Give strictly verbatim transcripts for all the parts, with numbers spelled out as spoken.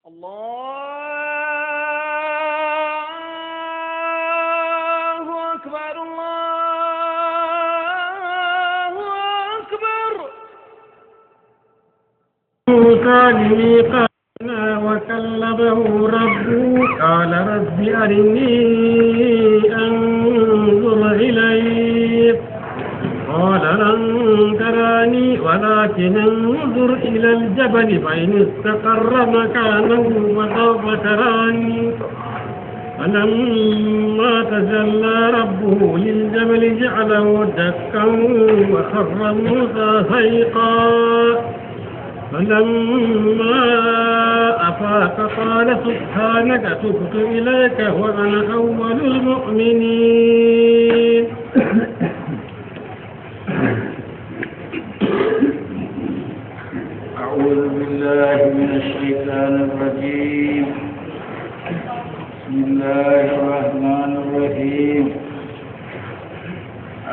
الله أكبر، الله أكبر. موسى لميقاتنا وكلمه ربه قال رب أرني أنظر إليك قال لن تراني ولكن انظر إلى الجبل فإن استقر مكانه فسوف تراني. فلما تجلى ربه للجبل جعله دكا وخر موسى صعقا. فلما أفاق قال سبحانك تبت إليك وأنا أول المؤمنين. أعوذ بالله من الشيطان الرجيم. بسم الله الرحمن الرحيم.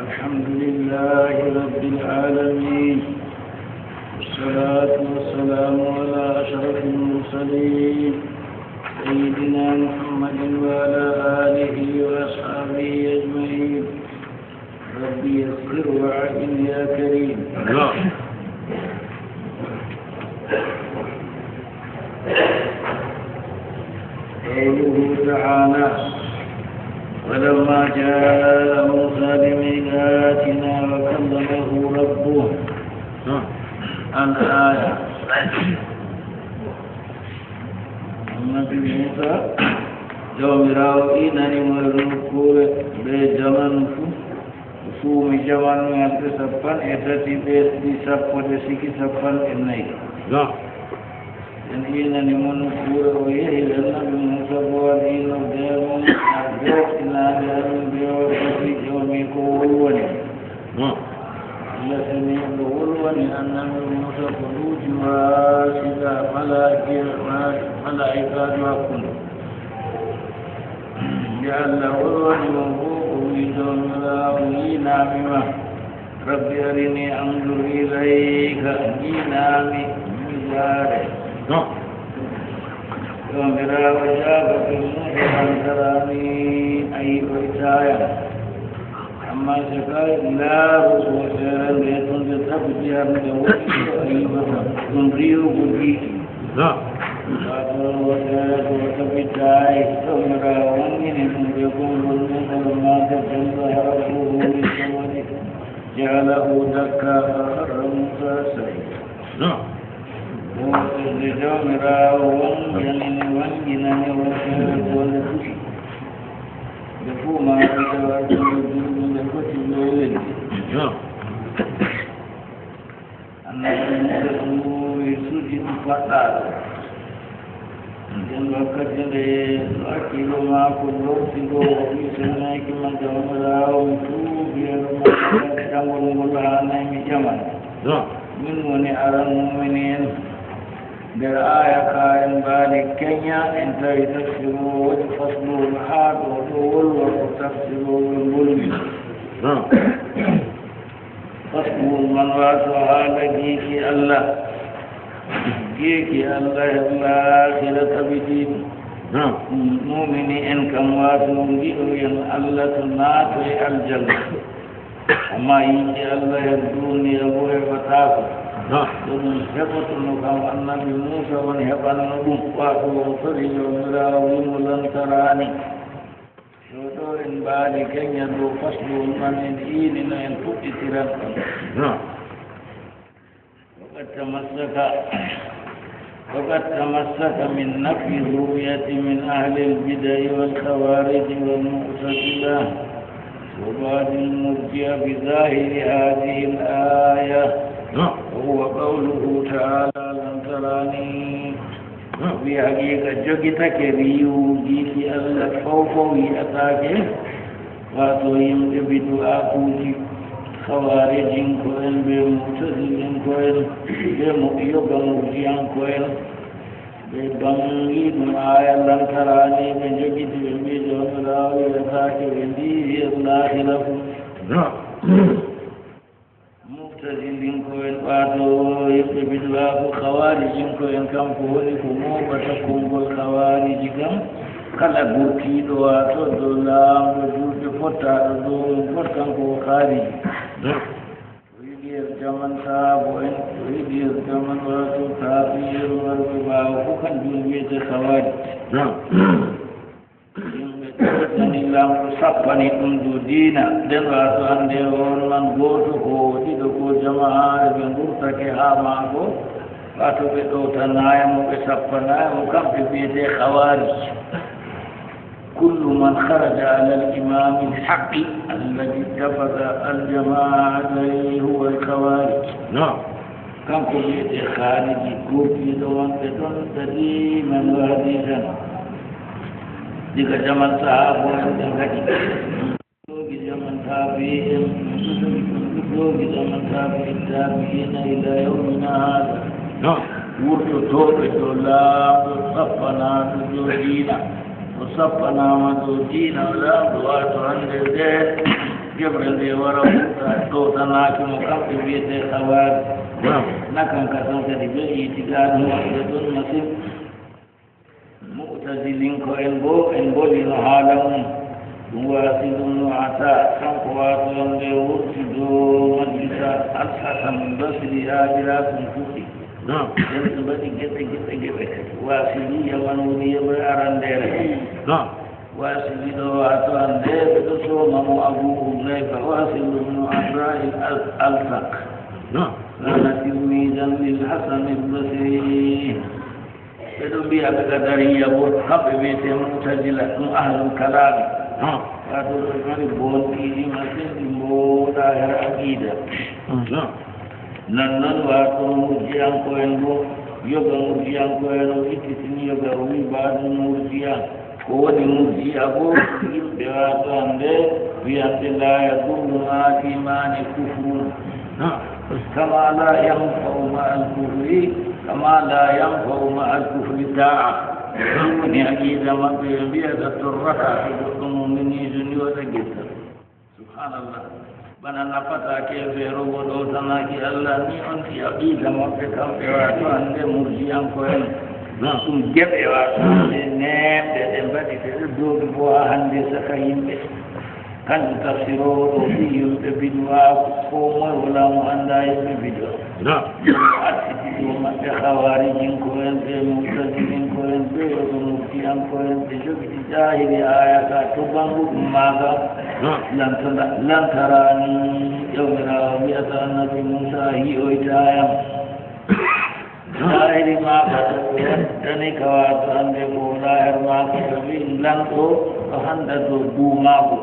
الحمد لله رب العالمين. والصلاة والسلام على أشرف المرسلين سيدنا محمد وعلى آله وأصحابه أجمعين. رب يسر وأعن يا كريم. نعم. قوله تعالى: ولما جاء موسى لميقاتنا وكلمه ربه. نعم. الآية. Annabi Muusa, Jawmiraawo iinani mo e nokkuure bee jamanu fuu. O suumi jamanu yalɗe cappanɗe tati, ɓesdi sappo, ɗe sigi cappanɗe nayi. Na'am. En iinani mo nokkuure, o yehi, Annabi Muusa boo waɗi noddeego, haa jooɗinaande amin bee wakkati Jawmiiko wolwani. Na'am. Allah seni ɗo wolwani Annabi Muusa ko luuti waasiɗa malaa'ika-, malaa'ikaajo hakkunde. Nde Allah wolwani mo boo, o wi'i, Jawmiraawo, yiinami ma. Rabbi arini anzur ilayka, yiinami mi ndaare. No. Jawmiraawo jaabake Muusa, lan taraani, a yi'oytaayam. Ammaa seka laaru hooseere nde, to nde tabbiti har nde woni ɗo a yi'ata ɗum riiwugo giiɗi. Na'am. Waato hooseere to tabbitaay, Jawmiraawo wanngini ɗum bee konngol mum, falammaa tajallaa rabbuhu lil jabali ja'alahu dakkaa wa kharra Muusaa sa'iqaa. Na'am. Nde Jawmiraawo wanngini, wannginani hooseere to nde fuɗi. Nde fuu maayde warti nde juulɗum, nde foti bee leddi. Na'am. Annabi Muusa ɗum suuji ɗum paɗɗaaɗo. Nden wakkati nde hakkilo maako lorti ɗo, o wi'i senndaneejo ma, Jawmiraawo, mi tuubi e ɗum, jangol ngol haanay mi ƴama. Na'am. Min woni aran muumini en. Nder aaya ka en mbaali keenya, en tawi tafsiroowo waɗi faslowol haa ɗo, ɗo wolwa ko tafsirooɓe mbolwi. Na'am. Faslowol man waato haala giiki Allah. Giiki Allah e laakhira tabitiiɗo. Na'am. Muumini en kam waato ngiɗoyen Allah to naatoy aljanna. Ammaa yiɗde Allah e duuniya boo heɓataako. Na'am. Ɗum heɓotono kam Annabi Muusa on heɓanno ɗum, waato o tori Jawmiraawo wi'i mo, lan taraani. Ɗo, ɗo en mbaali keenya dow faslowol man, en iini no en fuɗɗitiran ɗon. Na'am. وقد تمسك، وقد تمسك من نفي الرؤية من أهل البدع والخوارج والمعتزلة وبعض المرجئة بظاهر هذه الآية، نعم. وهو قوله تعالى: لن تراني. Na'am. Wi haqiiqa jogitake riiwugo giiki Allah, fawfaw yi'ataake. Waato yimɓe bidu'aakuuji, Khawarijinko'en bee Mu'tazilinko'en bee mo-, yoga Murji'anko'en, ɓe baŋgi ɗum aaya lan taraani, ɓe njogiti, ɓe mbi'i Jawmiraawo yi'ataake, ɓe ndiiwi e laakhira fuu. Na'am. Mu'tazilinko'en, waato Ɓe bid'aaku, khawarijinko en kam, ko woni ko mooɓata konngol khawariji kam, kala gurtiiɗo waato dow laamɗo juulɓe fottaaɗo dow mum, fof kanko ko khaariji. O yiɗi yer jaman sahaabo en, o yiɗi yer jaman waato taabi'en warɓe ɓaawo, fof kanjum wiyetee khawarij. Yimɓe tani laamɗo sappani ɗum dow diina. Nden waato hannde on man gooto ko ɗiɗo ko jama'aare ɓe ngurtake haa maako, waato ɓe ɗowtanaay mo, ɓe sappanay mo, kamɓe wiyetee khawarij. كل من خرج على الإمام الحق الذي اتفق الجماعة عليه هو الخوارج. Kanko wiyetee khaariji, gurtiiɗo wonɓe ɗon qadiiman wa hadiisan. Diga jaman sahaabo en ɓe ngaɗi. Ɗoogi jaman taabi'i en, ɗoogi jaman taabi'i taabi'ina ila yawmina haada. Wurtotooɓe dow laamɗo sappanaaɗo dow diina. O sappanaama dow diina, o laamɗo waato hannde nde geɓre nde wara ɗowtanaaki mo, kamɓe wiyetee khawarij. Nakan ka tan kadi ɓe itikaaɗo maɓɓe ɗon masin. Mu'tazilinko en boo, en mbolino haala mum. Ɗum Wasil ibnu Ata, kanko waato hannde wurti dow majlisa Al-Hasan Basri haajiraaku fuɗɗi. Nden ɓe mbaɗi geɓe, geɓe, geɓe. Wasili yaman woni yeɓre arandeere. Wasili ɗo waato hannde ɓe ɗo sooma mo Abu Huzayfa, Wasil ibnu Abra'il Al-, Alsaq. Kana tilmidan lil Hasan al-Basri. Ɓe ɗo mbiya ɓe Qadariya boo, kamɓe wiyetee Mu'tazila, ɗum ahlul kalaami. Waato ɓe mari bonɗi masin, ɗi mbooɗaa her aqiida. Non non waato murji'anko'en boo, yoga murji'anko'en o ittitini yoga o wi'i ba'dul murji'a. Ko woni murji'a boo, yimɓe waato hannde wiyatɓe laa yadurru ma'al imaani kufrun. Kama laa yanfa'u ma'al kufri, kama laa yanfa'u ma'al kufri taa'a. Ɗum woni aqiida maɓɓe, ɓe mbi'ata torrata to goɗɗo mu'miniijo ni waɗa getta. Subhanallah. Bana nafataa keefeero mo ɗowtanaaki Allah ni on, aqiida maɓɓe kamɓe waato hannde murji'anko'en. Ɗum geɓe waato hannde neeɓɗe ɗe mbaɗi, ɗe ɗo doogi boo haa hannde saka yimɓe. Kanjum tafsiroowo ɗo fii yimɓe bid'aaku, koo moy walaa mo anndaa yimɓe bid'a. Arti ɗiɗo maɓɓe, Hawaarijinko'en ɓe, Mu'tazilinko'en ɓe, yoga murji'anko'en ɓe, jogiti jaahiri aaya ka, to bannguɗum maaga, lan tara-, lan taraani, Jawmiraawo wi'ata Annabi Muusa, a yi'oytaa yam. Jaahiri maaga to ɓe waddani ka, waato hannde ko walaa her maaga, ɓe wi'i lanɗo ɗo hannda dow duumaago.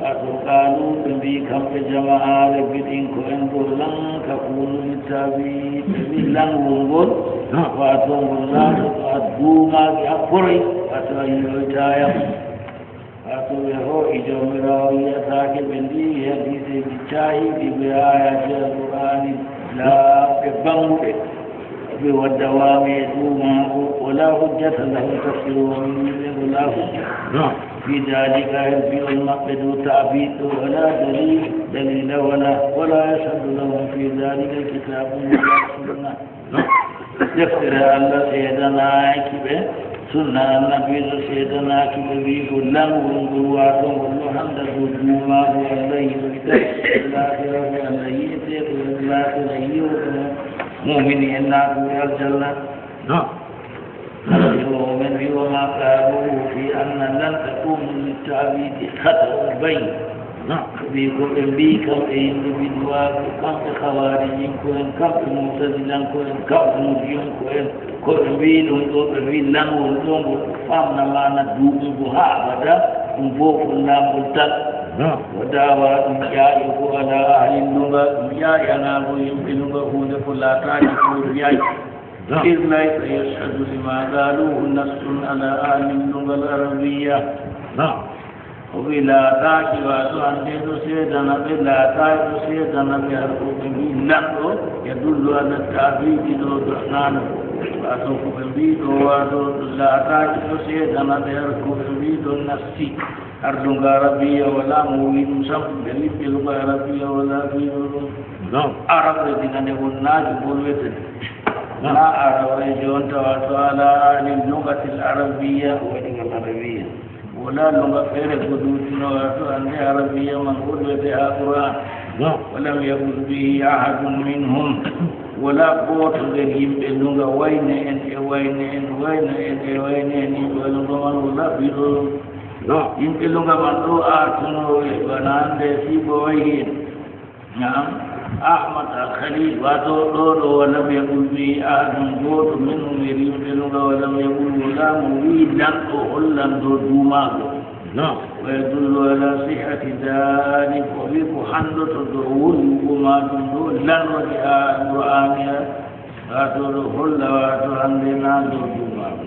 Waato qaalu, ɓe mbi'i kamɓe jama'aare biɗinko'en ɗo, lan takunu littaabi, ɓe mbi'i lan wongol, waato ngol laatoto a duumaaki haa foroy, waato a yi'oytaa yam. Waato ɓe hoo'i Jawmiraawo yi'ataake ɓe, ndi hadiiseeji caahiiɗi bee aayaaji Alqur'aani laaɓɓe bannguɓe. Ɓe wadda waame e duumaago, wala hujjata lahum, tafsiroowo min wi'ɓe wala hujja. Fi daalika, her bi'ol maɓɓe dow ta'biid ɗo, wala dalil, dalila wala, wala yashhadu lahum fi daalika kitaabun wala sunna. Deftere Allah seedanaaki ɓe, sunna Annabiijo seedanaaki ɓe, wi'go lan wongol, waato ngol ɗo hannda dow duumaago Allah yi'oyta, laakhira ko Allah yi'ete, ko laakira yi'oɓe mo. Mu'mini en naatuɓe aljanna. Yo men wi, wa ma qaaluuhu fi anna lan takuunu litta'biidi khata'un bayin. Wi ko ɓe mbi'i kamɓe yimɓe bid'aaku, kamɓe Hawaarijinko'en, kamɓe Mu'tazilanko'en, kamɓe Murji'unko'en, ko ɓe mbi'i ɗum ɗo, ɓe mbi'i lan woni ɗo, ngol famna maana duuɓugo haa abada, ɗum boofol laamol tan. Wa da'wa, ɗum ƴaaƴo ko ala ahli luga, ɗum ƴaaƴanaago yimɓe luga huunde ko laataaki ko ƴaaƴi. Iz laysa yashhadu lima qaaluuhu nassun ala ahli luga al-arabiyya. O wi laataaki, waato hannde ɗo seedana ɓe, laataaki ɗo seedana ɓe, har ko ɓe mbi'i lanɗo, yadullu ala ta'biidi ɗo, ɗo naano. Wato ko ɓe mbii ɗo, wato ɗum laataaki ɗo seedana ɓe, har ko ɓe mbii ɗo nasti. Har lunga arabiya wala mo wi ɗum sam, ɓe wi ɓe lunga arabiya wala wi ɗum. Arab e dinane won naaju ngol weten. Na arab e jonta wato ala ahli lugatil arabiya wa dingal arabiya. Wala lunga feere ko duutino wato ande arabiya man wol wete ha Qur'an. Walam yakun bihi ahadun minhum. Wala gooto nder yimɓe lunga wayne en e wayne en, wayne en e wayne en, yimɓe lunga man wala biɗo. Yimɓe lunga man ɗo artunooɓe bana ande si bo wayi en. Naam. Ahmad Al Khalil, wato ɗo ɗo, walam yakun bihi ahadun, gooto minhum, e yimɓe lunga, walam yakun, wala mo wi lanɗo hollan ɗo duumaago. Wa yadullu ala sihhati dhalik, o wi ko handoto ɗo woni ko ma ɗum ɗo lan waɗi ha Qur'ani ha. Wato ɗo holla wato hande na ɗo duumaago.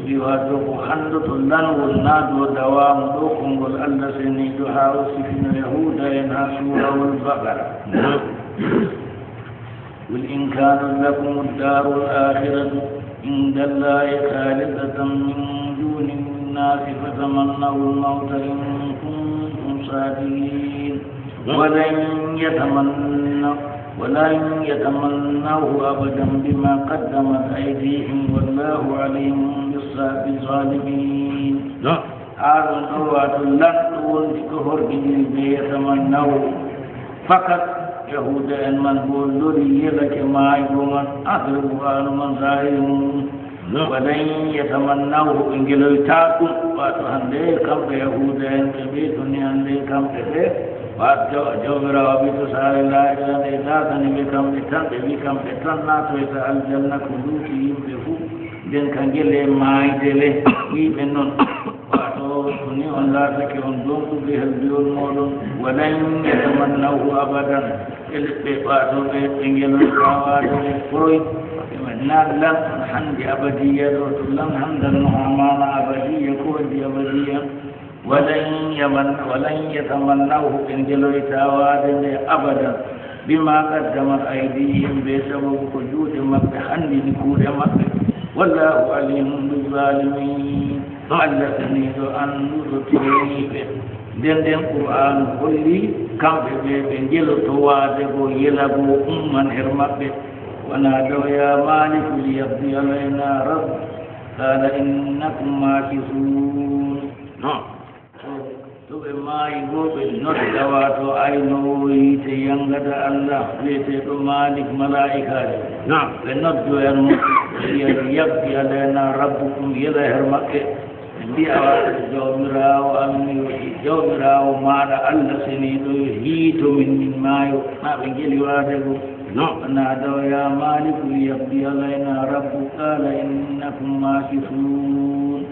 Wi wato ko handoto lan won na ɗo dawaamu ɗo konngol Allah seniiɗo ha o sifino Yahuuda en ha Suurawol Baqara. قل إن كانت لكم الدار الآخرة عند الله خالصة من دون الناس فتمنوا الموت إن كنتم صادقين. ولن يتمنوا ولن يتمنوه أبدا بما قدمت أيديهم والله عليم بالظالمين. Haa ɗon ɗo, wato lanɗo wondi ko horginiri be yatamannaw. Fakat Yahuuda en man bo lori yelake maaygo man, asre Qur'aanu man zaahiri mum. Walan yatamannawhu, ɓe ngeloyta ɗum. Wato hande kamɓe Yahuuda en ɓe mbi to ni hande kamɓe ɓe, wato Jawmiraawo wi to saare laahira nde daadani ɓe kamɓe tan, ɓe wi kamɓe tan naatoyta aljanna ko luuti yimɓe fuu. Nden ka ngele maayde le, wi'ɓe non. Wato, to ni on laatake on donɗuɓe helbiyon mooɗon, walan yatamannawhu abadan. E leɗɗe wato ɓe, ɓe ngelon tawaade ɓe foroy. Ɓe man na lan hande abadiya ɗo, to lan handan no ha maana abadiya, ko woni abadiya. Walan yaman-, walan yatamannawhu, ɓe ngeloy tawaade nde abadan. Bima qaddamat aydihim, be sababu ko juuɗe maɓɓe handini kuuɗe maɓɓe. Wallahu alimun bizzalimin. Allah seniiɗo annduɗo tooñiiɓe. Nden nden Qur'aanu holli kamɓe ɓe, ɓe ngeloto waade go yela go umman her maɓɓe. Wana daw ya Maliku liyaqdi alayna rabb. Qala innakum makithun. To, to ɓe maayi go, ɓe nodda wato aynoowo yiite yangata Allah, wi'eteeɗo Malik, malaa'ikaajo. Naam. Ɓe noddoyan mo, ɓe wi'a, "Yaqdi alayna rabbukum," yela her maɓɓe. Ɓe mbi'a, "Wato Jawmiraawo amin yo, Jawmiraawo maaɗa Allah seniiɗo yo hiito min, min maayo." Na ɓe ngeli waade go. Naam. Wana daw ya Maliku liyaqdi alayna rabbuk, qala innakum makithun.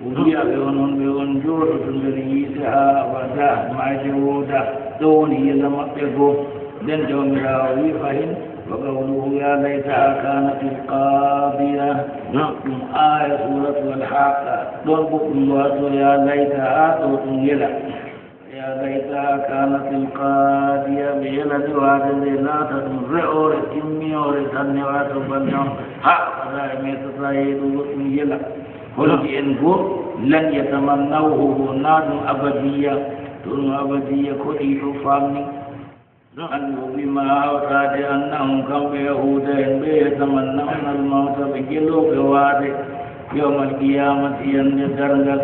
O wi'a ɓe, "Onon ɓe on jooɗoto nder yiite haa abada, maayde wooda." Ɗo woni yela maɓɓe goo. Nden Jawmiraawo wi'i fahin, wa qawluhu, "Ya laytaha kanatil qadiya." Ɗum aaya Suuratul Haqqa. Ɗon bo ɗum wato, "Ya laytaha," ɗo ɗum yela. "Ya laytaha kanatil qadiya," ɓe yelani waade nde laata ɗum re'oore timminoore tan ne, wato bannde on haa abada e meetata yeeɗugo ɗum yela. Holli en goo, lan yatamannawhu, goo naa ɗum abadiya. To ɗum abadiya, ko ɗi ɗo famni? An o wima hawtaade annahum, kamɓe Yahuuda en ɓe, yatamannawna al-mawta, ɓe ngelooɓe waade. Yawmal qiyamati, yande darngal.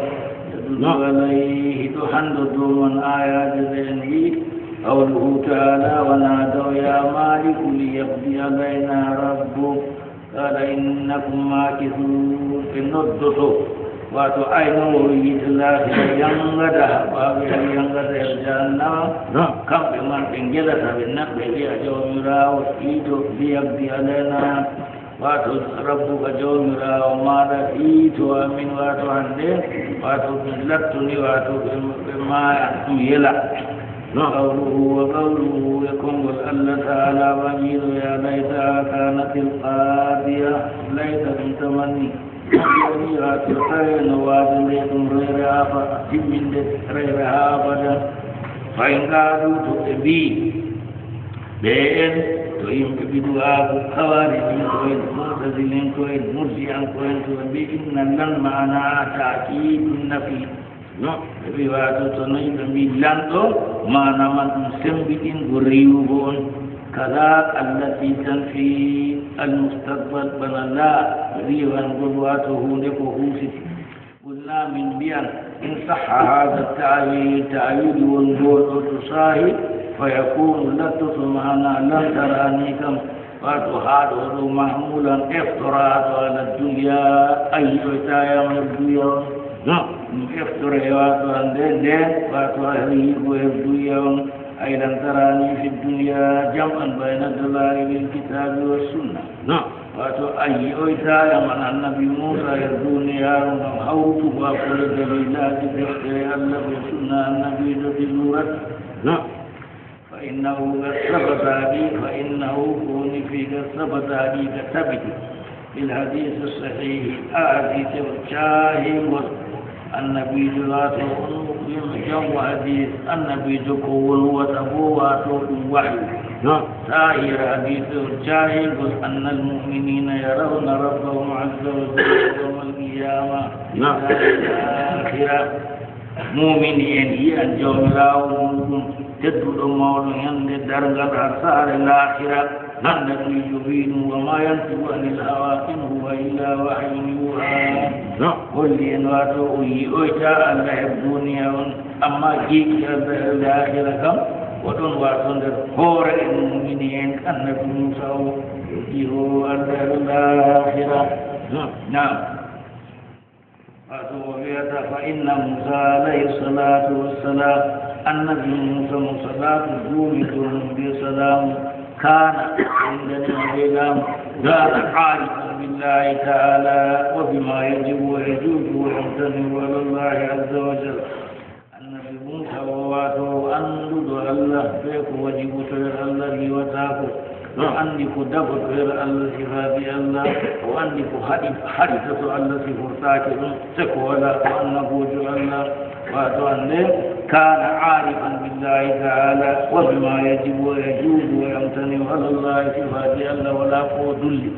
Yadullu alayhi, ɗo hando dow man ayaaje ɗe en wi. Qawluhu ta'ala, wa nadaw ya Maliku liyaqdi alayna rabbuk. Qala innakum makithun. Ɓe noddoto, wato aynoowo yiite laahira yangada, ɓaawo ɓe yangada e jahannama. Kamɓe man ɓe ngelata, ɓe nabbe wi'a Jawmiraawo, iito, liyaqdi alayna. Wato, rabbuka, Jawmiraawo maaɗa, iito amin, wato hande, wato min lattuni, wato ɓe, ɓe maaya, ɗum yela. Qawluhu wa qawluhu, e konngol Allah Ta'ala waŋiiɗo, ya laytaha kanatil qadiya, layta ɗum tamanni. Wato tawi no waade nde ɗum reyre afa, timminde reyre haa abada. Fa in qaalu, to ɓe mbii, ɓe en, To yimɓe bidu'aaku, kawaarijinkoo'en, mu'tazilinko'en, murji'ankoo'en, to ɓe mbi'i inna lan ma'ana ta'kiidu nafi. No, ɓe mbi'i waato to noy ɓe mbi'i lan ɗo, maana man ɗum sembiɗingo riiwugo on. Kaza allati tanfi al-mustaqbal, bana la riiwangol waato huunde ko huusiti. Qulna, min mbi'an, in sahha haadha ta'wil, ta'wil won ngol ɗo to saahi, fa yakunu lattoto maana lan tarani kam, waato haa ɗo ɗo mahmulan eftoraaɗo ala dunya, a yi'oytaa yam her dunya on. No. Ɗum eftore waato hande nden, waato a her yi'ugo her dunya on, ay lan tarani fi dunya jam'an bayna dalaa'ilil kitaabi was sunna. No. Waato a yi'oytaa yam an annabi Muusa her duuniyaaru ngam hawrutugo hakkunde daliilaaji deftere Allah be sunna annabiijo ɗi luurata. No. Fa innahu qad sabata bi, fa innahu ko woni fii qad sabata bi ka tabiti. Bil hadiisi sahiihi, a hadiisewol caahingol. Annabiijo laato on wi'ama jango hadiis, annabiijo ko wolwata bo waato ɗum wahyu. No. Saahira hadiisewol caahingol, annal mu'miniina yarawna rabbahum azza wa jalla yawmal qiyaama. No. Aakhira. Muumini en yi'an Jawmiraawo muuɗum, tedduɗo mawɗo, ñande darngal haa saare laakhira. Annabiijo wi'i ɗum, wa maa yantiqu anil hawaa, in huwa illaa wahyun yuuhaa. No. Holli en waato o yi'oytaa Allah her duuniya on, amma giiki Allah her laakhira kam, o ɗon waato nder hoore en muumini en, annabi Muusa o yi'o Allah her laakhira. No. Naam. Waato o wi'ata, fa inna Muusa alayhi salaatu wassalaam, annabi Muusa mo salaatu juuli dow mum be salaamu, kaana, inndani mo be laamu, kaana aarifan billaahi ta'aala wa bimaa yajibu wa yajuuzu wa yamtani'u ala Allaahi azza wa jalla. Annabi Muusa o waato o annduɗo Allah be ko wajiboto her Allah riiwataako. O anndi ko dagoto her Allah sifaaji Allah. O anndi ko haɗi-, haɗitoto Allah sifortaake ɗum. Se ko walaa ko annaboojo Allah waato annde. Kaana aarifan billaahi ta'aala wa bimaa yajibu wa yajuuzu wa yamtani'u ala Allaahi, sifaaji Allah walaa ko o dulli.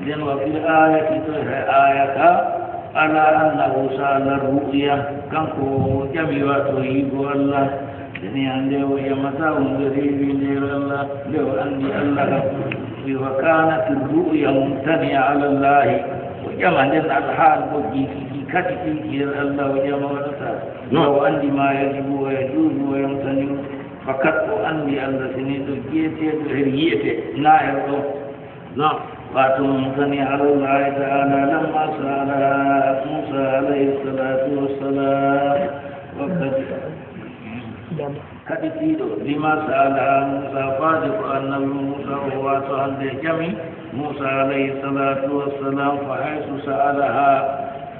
Nden wa fil aayati, to he aaya ka, ala annahu sa'ala ru'ya, kanko o ƴami waato yi'ugo Allah. Nden hande o ƴamata huunde riiwinde her Allah, nde o anndi Allah kam. Wi wa kaanati ru'ya mumtani'a ala Allaahi. O ƴama nden alhaal bo giiki ki kaɗitiiki her Allah o ƴama waɗata. No. O anndi ma yajibu wa yajuuzu wa yamtani'u. Fakat o anndi Allah seniiɗo gi'eteeɗo her yi'ete, naa her ɗo. No. Waato mumtani'a ala Allaahi ta'aala lamma sa'ala Muusa alayhi salaatu wassalaam. Wakkati kaɗitiiɗo, lima sa'alaha Muusa, faade ko annabi Muusa o waato hande ƴami Muusa alayhi salaatu wassalaam, fa haysu sa'alaha,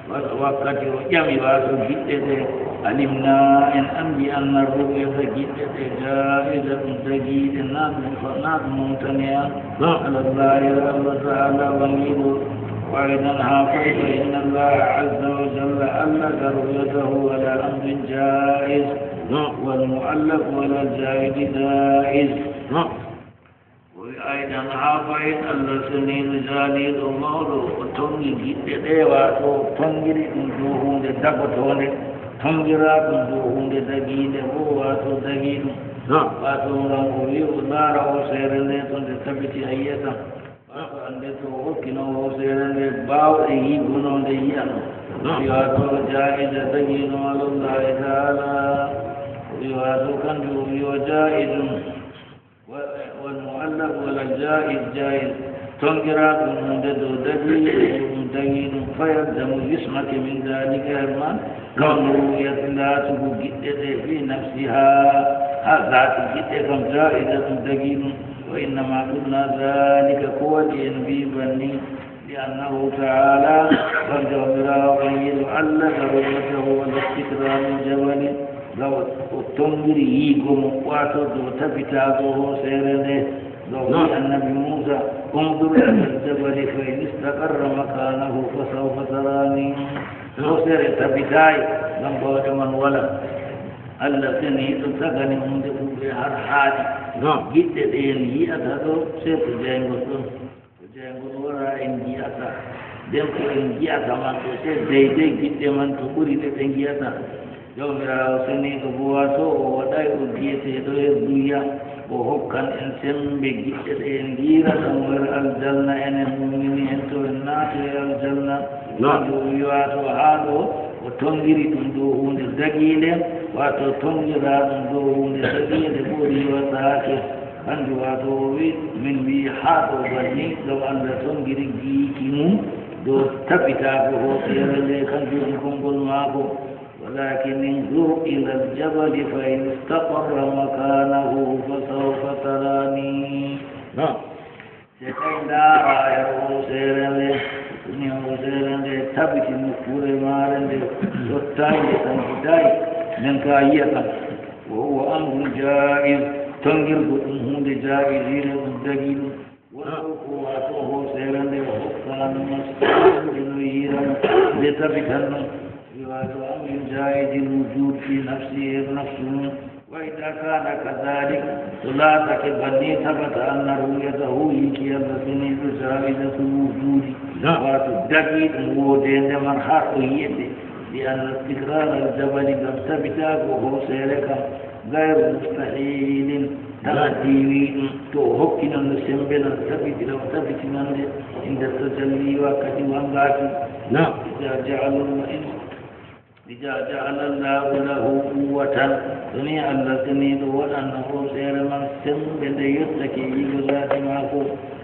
wa-, wakkati o ƴami waato giɗɗe ɗe, alimna, en anndi anna ru'yata giɗɗe ɗe, jaa'izatun, dagiiɗe, naa ɗum fa-, naa ɗum mumtani'a. Naam. Ala Allaahi, Allah ta'aala wangiiɗo. Wa aydan haa fahin, fa inna Allaaha azza wa jalla, Allah ka ru'yatahu ala amrin jaa'iz. Naam. Wal mu'allaqu ala al-jaa'izi jaa'iz. Naam. O wi aydan haa fahin, Allah seniiɗo jaaliiɗo mawɗo, o tongi giɗɗe ɗe, waato o tongiri ɗum dow huunde dagotoonde, tongiraa ɗum dow huunde dagiinde bo, waato dagiiɗum. Naam. Waato ngam o wi o laara hooseere nde to nde tabiti a yi'ataa. Waato annde to o hokkino hooseere nde baawɗe yi'ugo no nde yi'ano. Naam. Wi waato jaa'iza dagiino ala Allaahi ta'aala. Wi waato kanjum o wi o jaa'izun. Wa-, wal mu'allaqu ala al-jaa'iz, jaa'iz. Tongiraaɗum huunde dow dagiiɗum, ɗum dagiiɗum, fa yalzamu, yusmake min daalika, her man, kawnu ru'yati, laatugo giɗɗe ɗe, fi nafsiha, haa zaati giɗɗe kam, jaa'izatun, dagiiɗum. Wa innama qulna daalika, ko waɗi en mbi'i banni, li annahu ta'aala, ngam Jawmiraawo on yiɗo Allah, darajatahu ala istiqraaril jabali, ngam o tongiri yi'ugo mo, waato dow tabitaago hooseere nde, ngam o wi'i annabi Muusa, unzur ilal jabali fa in istaqarra makaanahu fa sawfa taraani. Hooseere tabitaay, ngam baawɗe man walaa. Allah seniiɗo tagani huunde ɓurɗe har haaɗi. Giɗɗe ɗe en yi'ata ɗo, sey ko jayngol ɗon. Ko jayngol wara en yi'ata. Nden ko en yi'ata man ɗo, sey deydey giɗɗe man to ɓuri ɗe ɓe ngi'ata. Jawmiraawo seniiɗo boo, waato o waɗay o bi'eteeɗo Yerduya, o hokkan en semmbe giɗɗe ɗe en ngi'irata mo nder aljanna, enen muumini en, to en naati e aljanna. Kanjum o wi'i, waato haa ɗo o tonngiri ɗum dow huunde dagiinde, waato tonngiraa ɗum dow huunde dagiinde boo riiwataake. Kanjum waato o wi'i, min wi'i haa ɗo banni, ngam Allah tonngiri gi'iki mum dow tabitaago hooseere nde, kanjum woni konngol maako. ولكن انظر إلى الجبل فإن استقر مكانه فسوف تراني. Sey kay ndaara e hooseere nde, to ni hooseere nde tabiti nokkuure maare nde, yottaay nde, sankitaay, nden ka yi'atam. وهو أمر جائز, tonngirgo ɗum huunde jaa'iziire, ɗum dagii ɗum. Wonɗo ko waato hooseere nde o hokkaano masɗuɗe no yi'irano nde tabitan non. Waato أمر جائز الوجود في نفسه, e nafsu mum. وإذا كان كذلك, to laatake banni, ثبت أن رؤيته, yi'iki Allah seniiɗo, جائزة الوجود, waato dagii ɗum woodeende man haa o yi'ete. لأن استقرار الجبل, ngam tabitaago hooseere kam, غير مستحيل, tana diwi ɗum, to o hokkino no semmbe non, tabitira o tabitinande, عند التجلي, wakkati wangaaki. إذا جعل الله، إذا جعل الله له قوة, to ni Allah seniiɗo waɗanno hooseere man semmbe nde yottake yi'ugo zaati maako,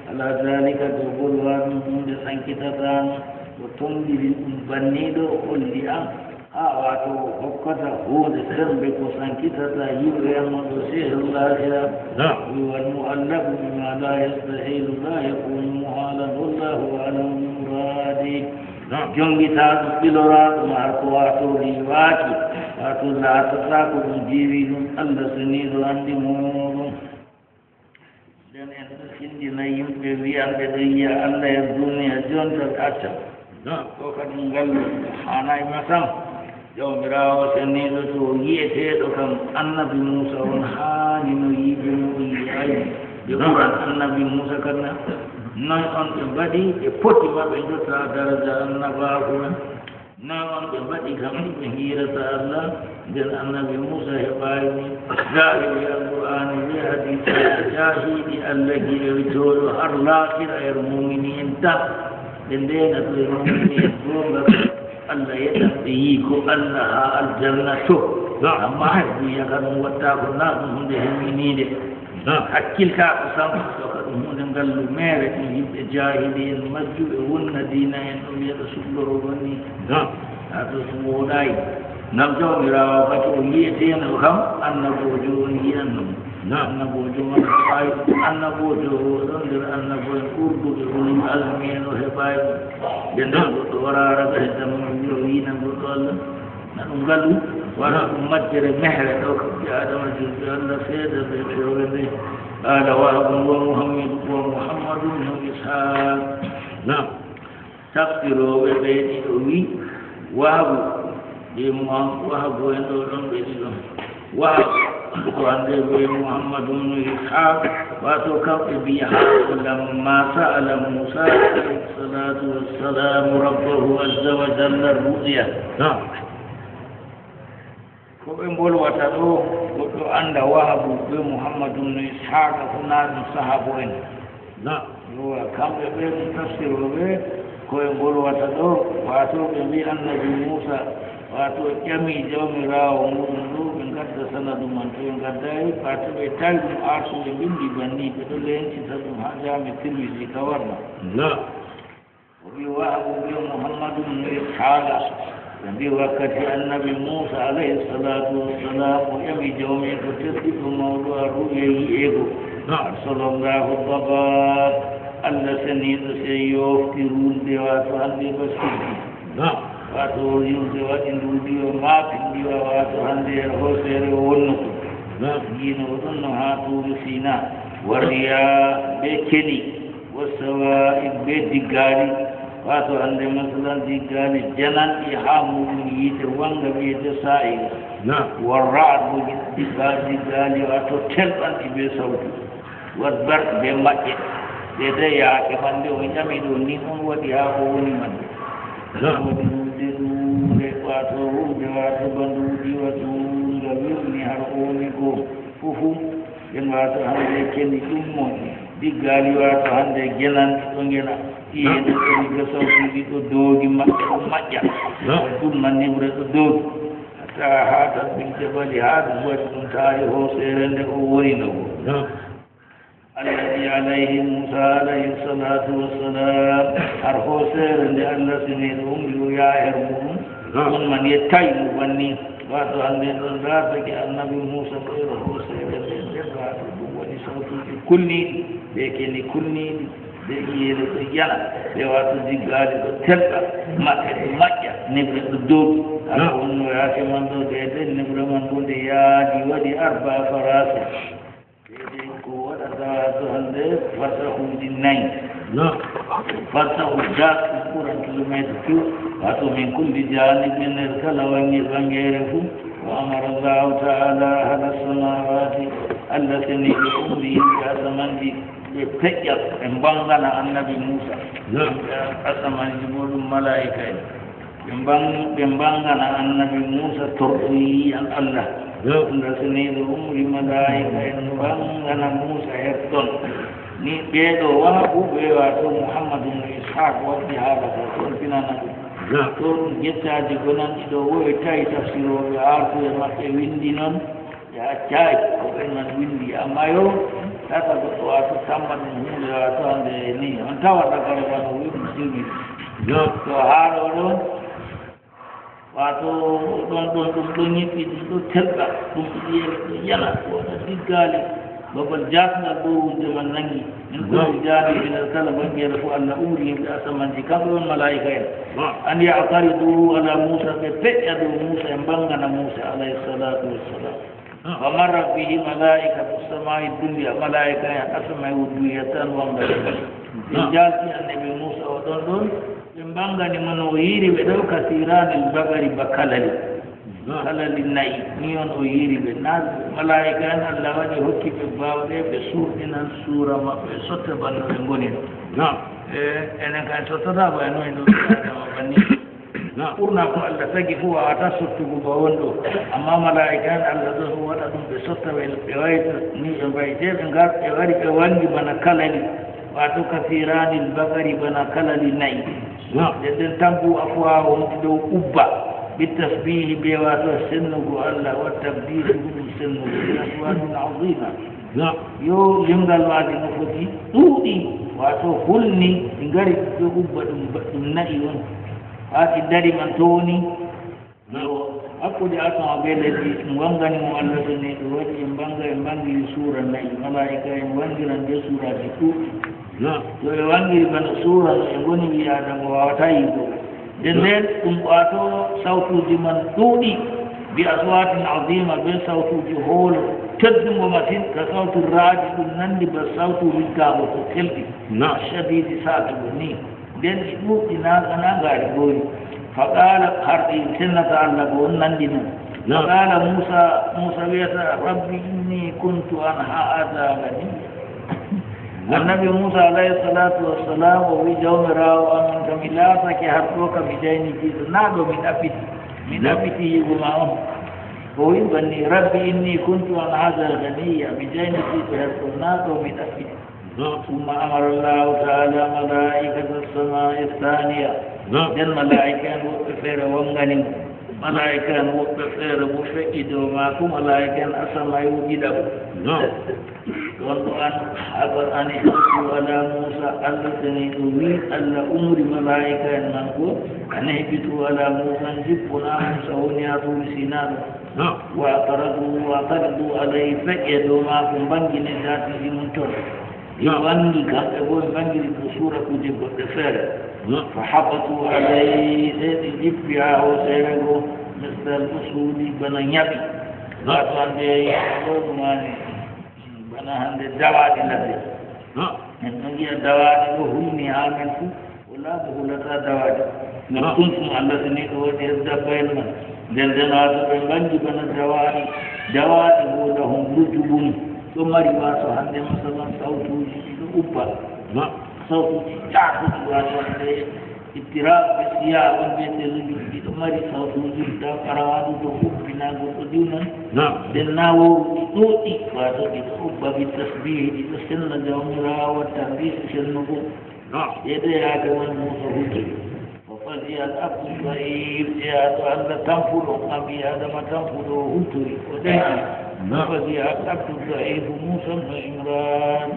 على ذلك, dow bolwa ɗum, ɗum nde sankitataa non, o tonngiri ɗum banni ɗo, o holli am, haa waato o hokkata huunde semmbe ko sankitataa yi'ugo am ɗo, sey laahira. والمعلق بما لا يستحيل لا يكون محالا، والله أعلم بمراده. Jonngitaaɗo, ɓiloraaɗo maa ko waato riiwaaki, waato laatataa ko ɗum diwi ɗum, Allah seniiɗo anndi muuɗum. Nden en ɗo tinndina yimɓe wi'anɓe ɗo yi'a Allah e duniya jonta, ɓe acca. Ko kadi ngal haanaay ma sam. Jawmiraawo seniiɗo to o yi'eteeɗo kam, annabi Muusa on haani no yi'ugo mo, o yi'aay mo. Ɓe ɓuran annabi Muusa kan na? Noy on ɓe mbaɗi ɓe poti ma ɓe njotta daraja annabaaku na? Noy on ɓe mbaɗi kam ɓe ngiirata Allah, nden annabi Muusa heɓaay mi? Jaahiɗi Alqur'aani bee hadiisi, jaahiɗi Allah gi'ewtooɗo har laakira, er muumini en tan. Ɓe ndeena to e muumini en goonga, Allah yeɗan ɓe yi'ugo Allah haa aljanna to. Ammaa hay ɗum yaka ɗum wattaako, naa ɗum huunde himmininde. Hakkiltaako sam, ɗo ka ɗum huunde ngallu meere, ɗum yimɓe jaahili en majjuɓe wonna diina en ɗum yeɗa suɓloro ɗon ni. Haa ɗo ɗum wooɗaay. Ngam Jawmiraawo kadi o yi'eteeno kam, annaboojo on yi'anno mo. Annaboojo on heɓaay ɗum, annaboojo o ɗon nder annabo'en ɓurduɓe ulul azmi en, o heɓaay ɗum. Nden ɗon goɗɗo wara raga hedda mo, o wi'a o yi'anan goɗɗo Allah. Na ɗum ngalu, wala ɗum majjere mehre ɗo, ko ɓii Aadama julɓe Allah seeɗa ɓe fewre nde. Qaala Wahabun wa Muhammadu wa Muhammadun wa Ishaaq. Naam. Tafsirooɓe ɓe ɗiɗo wi, Wahabu, ɓe Muham-, Wahabu en ɗo ɗon ɓe ɗiɗo. Wahabu, ko annde ɓe Muhammadu ibn Ishaaq, wato kamɓe mbiya, lamma sa'ala Muusa alayhi salaatu wassalaam rabbahu azza wa jalla ru'ya. Naam. Ko ɓe mbolwata ɗo, goɗɗo annda Wahabu be Muhammadu ibn Ishaqa fu na ɗum sahabo en. Naam. Yowa, kamɓe ɓe ɗum tafsirooɓe, ko ɓe mbolwata ɗo, wato ɓe mbi annabi Muusa, wato ƴami Jawmiraawo muɗum ɗo, ɓe ngadda sanadu man, to ɓe ngaddaay, wato ɓe tawi ɗum artu, ɓe mbindi banni, ɓe ɗo lencita ɗum haa Jaami Tirmisi ka warno. Naam. O wi Wahabu be Muhammadu ibn Ishaqa, ɓe mbi wakkati annabi Muusa alayhi salaatu wassalaam o ƴami Jawmiiko tedduɗo mawɗo an ru'ya yi'eego. Naam. Arsalallahu dabaab, Allah seniiɗo sey yoofti ruulde, wato hande baskilji. Naam. Wato yimɓe waɗi ndu ndiwa, maapi ndiwa, wato hande hooseere o wonno ko. Naam. Yiino o ɗon no haa Tuuri Siina. Wa riyaa be keni. Wa sawaa'ib be diggaali. Waato hannde, masalan, diggaali jananɗi haa muuɗum yiite wannga wiyetee saa'ira. Naam. Warra'd, digga-, diggaali waato telɓanɗi bee sawtu. Wal barq, bee maƴƴe. Deydey yaake man nde on ƴami ɗo, nii on waɗi haa ko woni man. Naam. Woni huunde ɗuure, waato huunde, waato bana ɗuuɗi, waato nga wirni har o woni ko fofum. Nden waato hannde keni ɗum mo diggaali, waato hannde genanɗi ɗo ngena. Iyende ɗon ga sawtuuji ɗo doogi maɓɓe ɗo maƴƴa. Ɗum man niɓre ɗo doogi. Hatta haa tan bil jabali, haa ɗum waɗi ɗum taari hooseere nde o woni ɗo. Alladi alayhi Muusa alayhi salaatu wassalaam. Har hooseere nde Allah seniiɗo umri o yaha her muɗum. Ɗum man yettaay mo banni. Waato hannde ɗon laatake annabi Muusa ɗo e hooseere nde, nden waato ɗum waɗi sawtuuji kulniiɗi, ɓe keni kulniiɗi, ɓe iyeele ɗo yana, ɓe waato diggaali ɗo telɓa, maɓɓe ɗo maƴƴa, niɓre ɗo doogi. Haka wonno yaake man ɗo, deydey niɓre man ɗo nde yaadi waɗi arba'a farasa. Deydey ko waɗata waato hannde farsahuuji nayi. Farsahu dak ɗum ɓuran kilomeeter fuu, waato min kulli jaanibin, her kala wannge ɓanngeere fuu. Wa amara Allahu ta'ala ahla samawati, Allah seniiɗo umri yimɓe asamanji ɓe peƴƴa, ɓe mbanngana annabi Muusa. Yimɓe asamanji bo ɗum malaa'ika en. Ɓe mbang-, ɓe mbanngana annabi Muusa torɗo yiyan Allah. Allah seniiɗo umri malaa'ika en mbanngana Muusa her ton. Ni ɓee ɗo wona fuu ɓe waato Muhammadu no Ishaq waɗi haala ko ɗon finana ɗum. Ɗo ɗum gettaaji gonanɗi ɗo wowi tawi tafsirooɓe artu e maɓɓe winndi noon, ɓe accaay ko ɓen man winndi. Amma yo tata goɗɗo waato tamma ɗum huunde waato hannde ni. On tawa dagare wano wiɗum sirri. To haala o ɗon, waato ɗon, ɗon, ɗum ɗo ñiɓɓi, ɗum ɗo telɓa, ɗum ɗo ƴeewa, ɗo yana, ko wona diggaali. Babal jaasngal ɗo wujja man nangi. Min kulli jaanibin, kala banngeere fof Allah umri yimɓe asamanji, kamɓe won malaa'ika en. An ya'taridu ala Muusa, ɓe peƴƴa dow Muusa, ɓe mbanngana Muusa alayhi salaatu wassalam. Wa marra bihi malaa'ikatu samaa'i dunya, malaa'ika en asama e wuddu yettan wanga. Ɓe jaalti annabi Muusa o ɗon ɗon, ɓe mbanngani mo no o yiiri ɓe ɗo, kasiranil bagari, ba kalali. Kalali na'i, ni on o yiiri ɓe. Na malaa'ika en Allah waɗi hokki ɓe baawɗe, ɓe suurɗinan suura maɓɓe, sotta bana no ɓe ngoni ɗo. E, enen kan sottata ba en woni ɗo, ɓe Adama banni. Ɓurna ko Allah tagi fof wawata sottugo ba won ɗo. Amma malaa'ika en Allah ɗon waɗa ɗum ɓe sotta ɓe, ɓe wayta ni ɓe mbayi. Te ɓe ngar, ɓe wari ɓe wangi bana kalali. Waato kasiranil bagari bana kalali na'i. Nden nden tabbu afwahuhum ɗi ɗo ubba. Bi tasbihi be waato sennugo Allah wa takbiri ɗum sennugo. Bi aswatin azima. Yo limgal maaji no foti ɗuuɗi. Waato hulni ɗi ngari ɗo ubba ɗum, ɗum na'i on. Haa ɗi dari man to woni. Yo, hakkunde asama be lesdi, ɗum wangani mo Allah sene, ɓe waɗi ɓe mbanga, ɓe mbangiri suura na'i, malaa'ika en wangiran be suuraaji ɗuuɗɗi. To ɓe wangiri bana suura no ɓe ngoni ɓii Aadama waawata yi'ugo ɓe. Nden nden ɗum waato sawtuuji man ɗuuɗi, bi aswatin azima, be sawtuuji hoolo teddungo masin, ka sawti raadi, ɗum nandi ba sawtu riggaago to telɓi. Shadidi saatugo ni. Nden ɗi ɗuuɗɗi na, na ngaari goori. Fa qaala, har ɗi sennata Allah go on nandi non. Fa qaala Muusa, Muusa wi'ata, "Rabbi inni kuntu an haadha ghaniya." Annabi Muusa alayhi salaatu wassalam o wi, "Jawmiraawo am, on kam mi laatake har ɗo kam mi jaynitiiɗo, na ɗo mi ɗaɓɓiti. Mi ɗaɓɓiti yi'ugo ma on." O wi banni, "Rabbi inni kuntu an haadha ghaniya." Mi jaynitiiɗo her ɗo, na ɗo mi ɗaɓɓiti. Summa amara Allahu ta'ala malaa'ikata samaa'i thaniya. Nden malaa'ika en woɓɓe feere wangani mo. Malaa'ika en woɓɓe feere bo feƴƴi dow maako, malaa'ika en asama ɗiɗaɓo. Ɗon ɗo an haɓa an ihbitu ala Muusa, Allah seniiɗo wi, Allah umri malaa'ika en man ko, an ihbitu ala Muusa, njippuna Muusa woni haa Tuuri Sinaa ɗo. Wa ataradu, wa ataradu alayhi, feƴƴe dow maako, mbangine zaatiiji mum ton. Ɓe wangi kamɓe bo, ɓe mbangiri ko suura kuuje goɗɗe feere. Fa habatu alayhi, sey ɓe jippi haa hooseere go, misla al usudi, bana ñaɓi. Waato hannde ɗo ɗum woni bana hannde dawaaɗi ladde. En ɗon ngi'a dawaaɗi ɗo hulni haa men fuu. Babu hulata dawaɗi. No ɗum ɗum Allah sini ɗo waɗi hedda bayna. Nden nden wato ɓe mbangi bana dawaɗi. Dawaɗi go lahum rujubun. Ɗo mari wato hande masalan sautuji ɗi ɗo ubba. No. Sautuji cakuɗi wato hande ittirab ɓe siya on ɓe teluji ɗi ɗo mari sautuji da farawaɗu ɗo ubbina goɗɗo diwnan. No. Nden naworu ɗi ɗoɗi wato ɗi ɗo ubba bi tasbihi ɗi ɗo senna jawmirawo watta mbisi sennugo. No. Yede Adama Musa hultori. Wa fazi'a al-abdu da'if, e aɗo Allah tampuɗo, abi Adama tampuɗo o hultori, o ɗenki. No. Wa fazi'a al-abdu da'if Musa ibn Imran.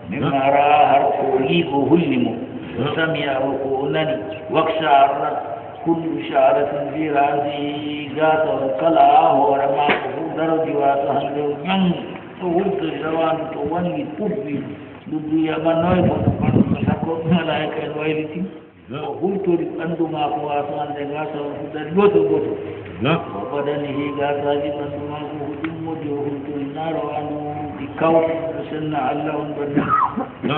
Mimma ra'a, har ko o yi ko hulni mo. No. Wa sami'a, ko o nani. Waksha'arrat kullu sha'ratin fi ra'sihi, gasa on kala ha hoore maako fu daroji wato hande o ɲangi. O hultori rawandu to wangi pubbi. Ɗum wiya ma noy ko ɗum ɓandu ko sakko malaa'ika en wayliti. No. O hultori ɓandu maako wato hande gasa on fu dari goto goto. No. O badanihi gasaaji ɓandu maako fu ɗum moƴƴi o hultori na rawandu ɗi kawti ɗo senna Allah on ɓandu. No.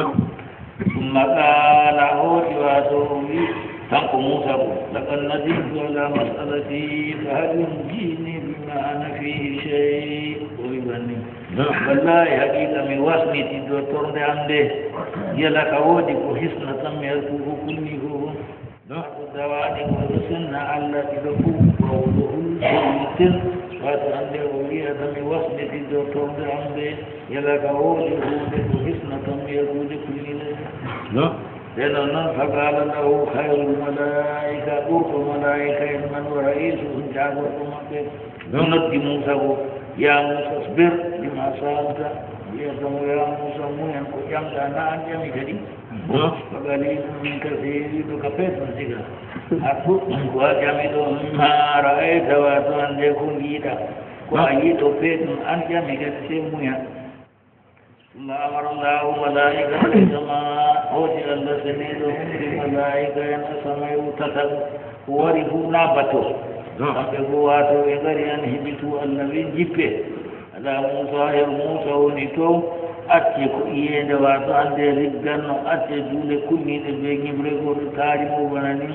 Summa qala, o hooti wato o wi kanko Musa ko, laqad nadimtu ala mas'alati fa hal yunjini bima ana fihi shay. O wi banni. No. Wallahi, haqiqa mi wasniti dow torde am nde. Yala ka woodi ko hisnata mi har ko kunni ko. No. Ko dawaɗi ko ɗo senna Allah ɗiɗo fof, ko o ɗo hulɓinten. Wato hande o wi'ata mi wasniti dow torde am nde. Yala ka woodi huunde ko hisnata mi har ko kunni ɗe. No. Nden o non, faqala lahu khayrul malaika, ɓurɗo malaika en man, wa ra'isuhum, jagorɗo maɓɓe. No. Noddi Musa ko, ya Musa, isbir lima sa'alta. Wiyata mo, ya Musa, muñan ko ƴamɗa, na an ƴami kadi. No. Wa qalilun min kathir, ɗo ka feeton siga. A ɗuɗɗum ko a ƴami ɗo, mimma ra'ayta, wato hande ko ngiɗa. Ko a yiɗo feeton, an ƴami kadi, sey muña. Summa amara Allahu malaikata sama, hooti Allah seniiɗo umri malaika en asama yo tataɓo, ko wari fu na bato. No. Kamɓe go wato ɓe ngari an hibitu Allah wi jippe. Ala Musa, her Musa woni to, acce ko iyeende wato hande rigganno, acce juule kulniiɗe be ŋiɓre go ɗo taari mo bana ni.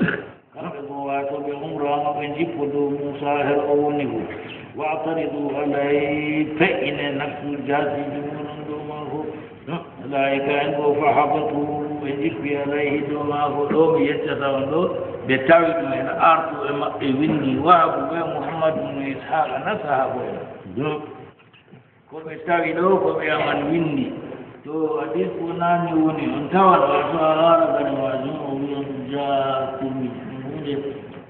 Kamɓe go wato ɓe umrama ɓe jippo dow Musa her o woni go. Wa'taridu alayhi, pe'ine nafsu jaasiiji muɗum dow maako. Malaika en go fahabatu ɓe jippi alayhi dow maako. Ɗo mi yeccata on ɗo, ɓe tawi ɗum en artu e maɓɓe windi Wahabu be Muhammadu ibn Ishaqa na sahabo en. Ko ɓe tawi ɗo, ko ɓe aman winndi. To hadis ko naani woni, on tawan wato a haara gada majum, o wiyan ɗum jaatumi. Ɗum huunde,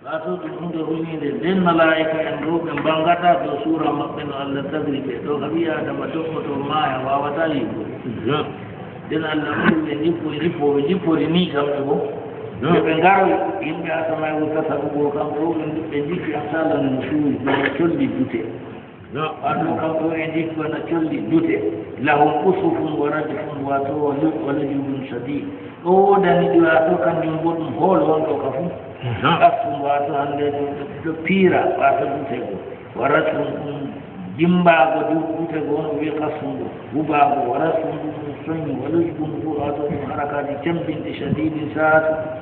wato ɗum huunde hulniinde. Nden malaa'ika en ɗo, ɓe mbanngata dow suura maɓɓe no Allah tagri ɓe. Ɗo ka ɓii Aadama tokkoto maaya, waawataa yi'ugo. Nden Allah waɗi ɓe njippo, njippo, ɓe njippori ni kamɓe bo. Nde ɓe ngaroyi, yimɓe Aadama e wurtata ɗum ɗo, kamɓe o ɓe, ɓe njippi an sala no suuyi, ɓe colli dute. Wato kamɓe o e ndikki wona colli dute. Lahum usufun wa rajfun, wato wa lu-, wa lujubun shadid. Ɗo woodani ɗi wato kanjum bo ɗum hoolo wonɗo ka fu. Qasfun wato hande ɗo, ɗo, ɗo piira wato dute go. Wa rajfun ɗum jimbaago du-, dute go on wi'i qasfun ɗo. Hubaago wa rajfun ɗum ɗum soñu. Wa lujubun fu wato ɗum harakaaji cembinɗi shadidin saatu.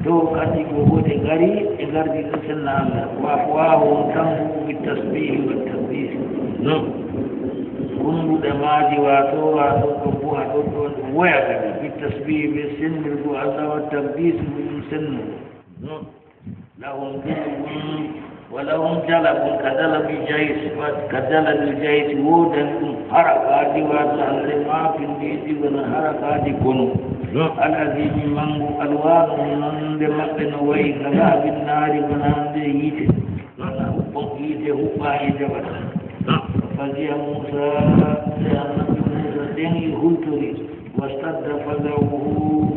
To kadi ko woni ngari e ngardi ɗo senna Allah. Wa afwahuhum tanbu'u bit tasbihi wat taqdis. Kunduɗe maaji wato, wato ko buha ɗon ɗon ɗum woya kadi bit tasbihi be sennirgo Allah wat taqdis ɗum sennugo. Lahum julugun wa lahum jalabun ka jalabil jaysi, ka jalabil jaysi woodani ɗum harakaaji wato hande ma pindiɗi wona harakaaji konu. Al azimi mangu, alwanu nonde maɓɓe no wayi ka lahabin naari wona hande yiite. Wona huɓɓo yiite huɓɓaani jaɓata. Fazi'a Musa, nde annabi Musa ɗen hultori. Washtadda fazahu,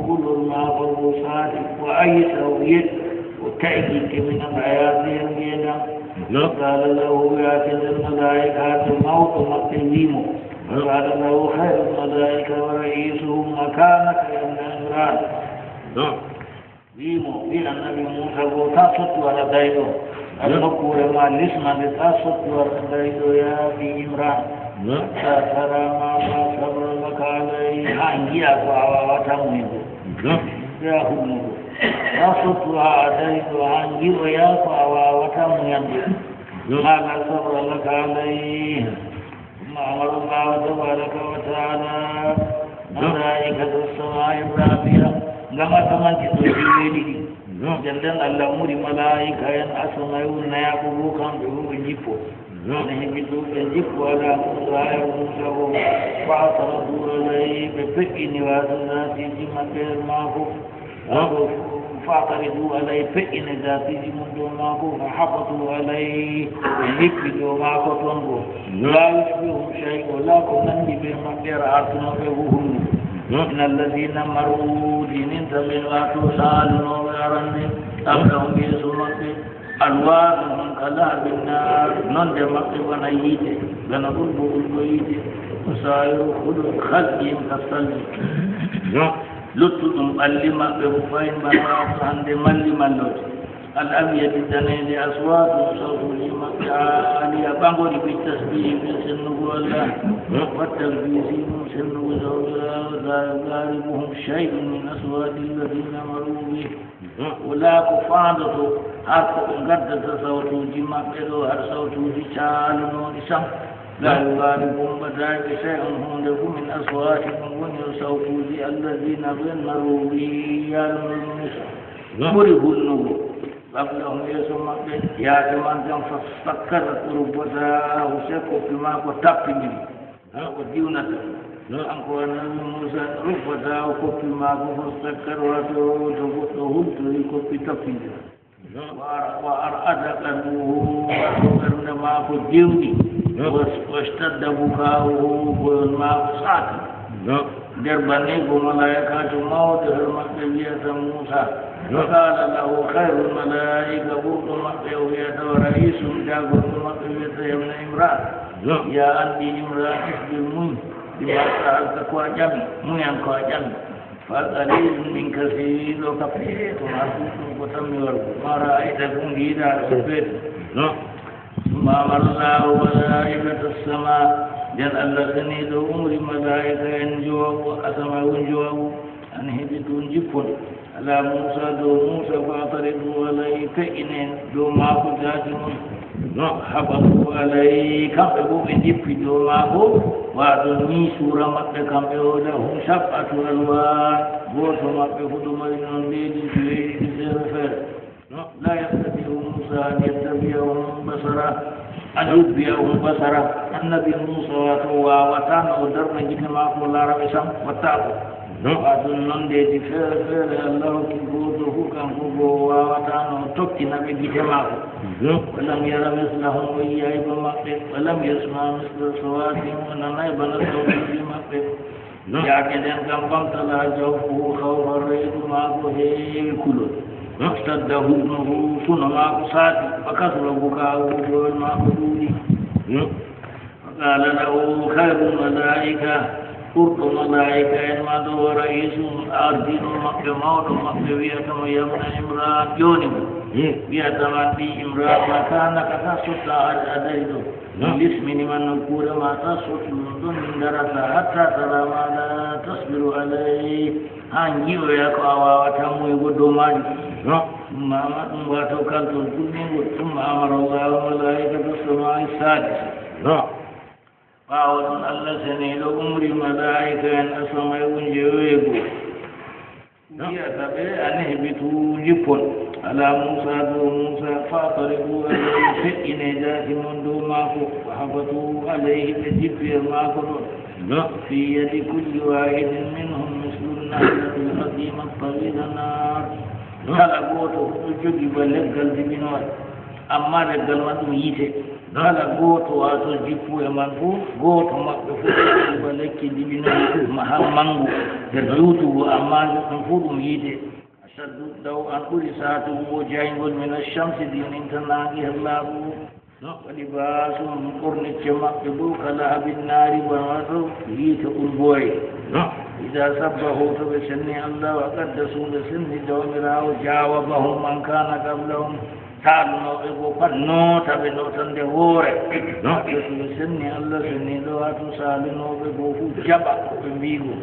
kulol maako ngo saati, wa ayisa o yeɗi, o ta'i gitte min al hayati e ngeendam. Qala lahu, yaake nden malaa'ikaajo mawɗo maɓɓe wi'i mo. Qala lahu khayrul malaa'ika wa ra'isuhum makanaka ya Imran. Wi'i mo, wi'i annabi Muusa go, taa sottu wara dayɗo. Nokkuure ma lisma nde, taa sottu wara dayɗo, yaa ɓii Imran. Hatta tara ma la sabra laka alayhi, haa ngi'a ko a waawataa muñugo. Ɓe a hulnugo. Wasuttu haa a dari ɗo haa ngi'oya ko a waawata munyande. Maa laa sabra laka alayhi. Maa amara Allaahu tabaaraka wa ta'aalaa malaa'ikata samaa'i raabi'a, ngam asamanji ɗo joweeɗiɗi. Nden nden Allah umri malaa'ika'en asama'en nayaaɓo boo kamɓe boo ɓe njippo. Nde heɓi ɗum ɓe njippo alaa Muusaa e Muusaa o. Fa'taradu alayhi, ɓe peƴƴini waato zaatiiji maɓɓe e maako. Waato fa'taradu alayhi, peƴƴini zaatiiji mum dow maako. Fahabatu alayhi, ɓe njippi dow maako ton go. Laa yushbihuhum shay'un, walaa ko nanndi bee maɓɓe ara artunooɓe boo hulnugo. Innal laziina marru, diininta ɓen waato saalunooɓe arande, qablahum, yeeso maɓɓe. Alwanuhum kalahabin naar, nonde maɓɓe bana yiite, bana ɓulɓo ɓulɓo yiite. Wasaa'iru khulu-, khalqihim kasalji. Luttuɗum ɓalli maɓɓe boo fahin bana waato hande malli malloje. Al-abyadi daneeje, aswaatuhum sawtuuji maɓɓe aaliya ɓaŋori bi tasbihi be sennugo Allah. Wa taqdisi ɗum sennugo Jawmiraawo. Laa yuqaribuhum shay'un min aswaati alladhina marru bih. Walaa ko faandoto har ko ɓe ngaddata sawtuuji maɓɓe ɗo, har sawtuuji caalunooɗi sam. Laa yuqaribuhum, ɓadaaki shay'un huunde fuu min aswaati, ɗum woni o sawtuuji alladhina ɓen marru bih yaaluno Muusa. Ɓuri hulnugo. Qablahum, yeeso maɓɓe, yaake man tan fastakkarat rubbatahu, sey koppi maako tappindiri. O diwnata. Kanko Annabi Muusa, rubbatahu, koppi maako, fastakkarat, waato to goɗɗo hultori koppi tappindira. Wa ar-, wa ar'ada qalbuhu, waato ɓernde maako diwni. Was-, washtadda bukaa'uhu, boyol maako saati. Nder banni ko malaa'ikaajo mawɗo her maɓɓe wi'ata Muusa. Wa qaala lahu khayrul malaa'ika, ɓurɗo maɓɓe o wi'ata, wa ra'iisuhum, jaagorɗo maɓɓe wi'ata, yabna Imraan. Yaa an ɓii Imraan, isbir, muñ, bimaa sa'alta, ko a ƴami, muñan ko a ƴami. Fa qaliilun min kasiir, ɗo ka feeto maa ɗuuɗɗum ko tammi wargo. Maa ra'ayta, ko ngiiɗaa ɗo feeto. Summa amara Allaahu malaa'ikata samaa, nden Allah seniiɗo umri malaa'ika'en njowaɓu, asama'en njowaɓu, an ihbituu, njippon. Alaa Muusaa, dow Muusaa, fa'taraduu alayhi, peƴƴini dow maako zaati mum. Fahabatuu alayhi, kamɓe boo ɓe njippi dow maako, waato nii suura maɓɓe kamɓe o, lahum sab'atu alwaan, gooto maɓɓe fuu ɗo mari nondeeji joweeɗiɗi feere feere. Laa yastatii'u Muusaa an yattabi'ahum basara, an yutbi'ahum basara. Annabi Muusaa waato waawataano o darna gite maako o laara ɓe sam, wattaako. Waato nondeeji feere feere Allah hokki, gooto fuu kanko boo o waawataano o tokkina ɓe gite maako. Walam yara mislahum, o yi'aay ba maɓɓe. Walam yasma' misla aswaatihim, o nanaay bana sawtuuji maɓɓe. Yaake nden kam, famtala'a jawfuhu khawfan, reedu maako heewi kulol. Washtadda huznuhu, suno maako saati. Wa kathura bukaa'uhu, boyol maako ɗuuɗi. Wa qaala lahu khayrul malaa'ika, ɓurɗo malaa'ika'en man ɗo, wa ra'iisuhum, ardiiɗo maɓɓe, mawɗo maɓɓe, wi'ata mo, yabna Imraan, jooni mo. Wi'ata man ɓii Imraan, makaanaka, to a sotta a dari ɗo. Mi lismini ma nokkuure ma, to a sottu ɗon, min darata, hattaa taraa maa laa tasbiru alayhi, haa ngi'oya ko a waawataa munyugo dow maajum. Summa ama-, ɗum waato kaltol kulningol. Summa amara Allaahu malaa'ikata samaa'i saadisa. Ɓaawo ɗum, Allah seniiɗo umri malaa'ika'en asama'en njoweego. Wi'ata ɓe, an ihbituu, njippon. Alaa Muusaa, dow Muusaa, fa'taraduu alayhi, peƴƴine zaati mon dow maako. Fahabatuu alayhi, ɓe njippi e maako ɗon. Fii yadi kulli waahidin minhum mislun nahlatil qadiimatil tawiilatil naar. Kala gooto fuu ɗo jogii ba leggal dibinoore, ammaa leggal man ɗum yiite. Kala gooto, waato jippu e man fuu, gooto maɓɓe fuu ɗo jogii ba lekki dibino maha manngu nder juutugo, ammaa ɗum fuu ɗum yiite. Ashaddu daw'an, ɓuri saatugo jayngol, mina shamsi, diininta naange her laaɓugo. Wa libaasuhum, ɓornicce maɓɓe boo, ka lahabin naari, bana to yiite ɓulbooye. Idaa sabbahu, to ɓe senni Allah, wa qaddasu, ɓe senni Jawmiraawo, jaawabahum man kaana qablahum, saalunooɓe boo pat noota ɓe nootande hoore. Wato to ɓe senni Allah, senniiɗo, wato saalunooɓe boo fuu jaɓa ko ɓe mbi'i go.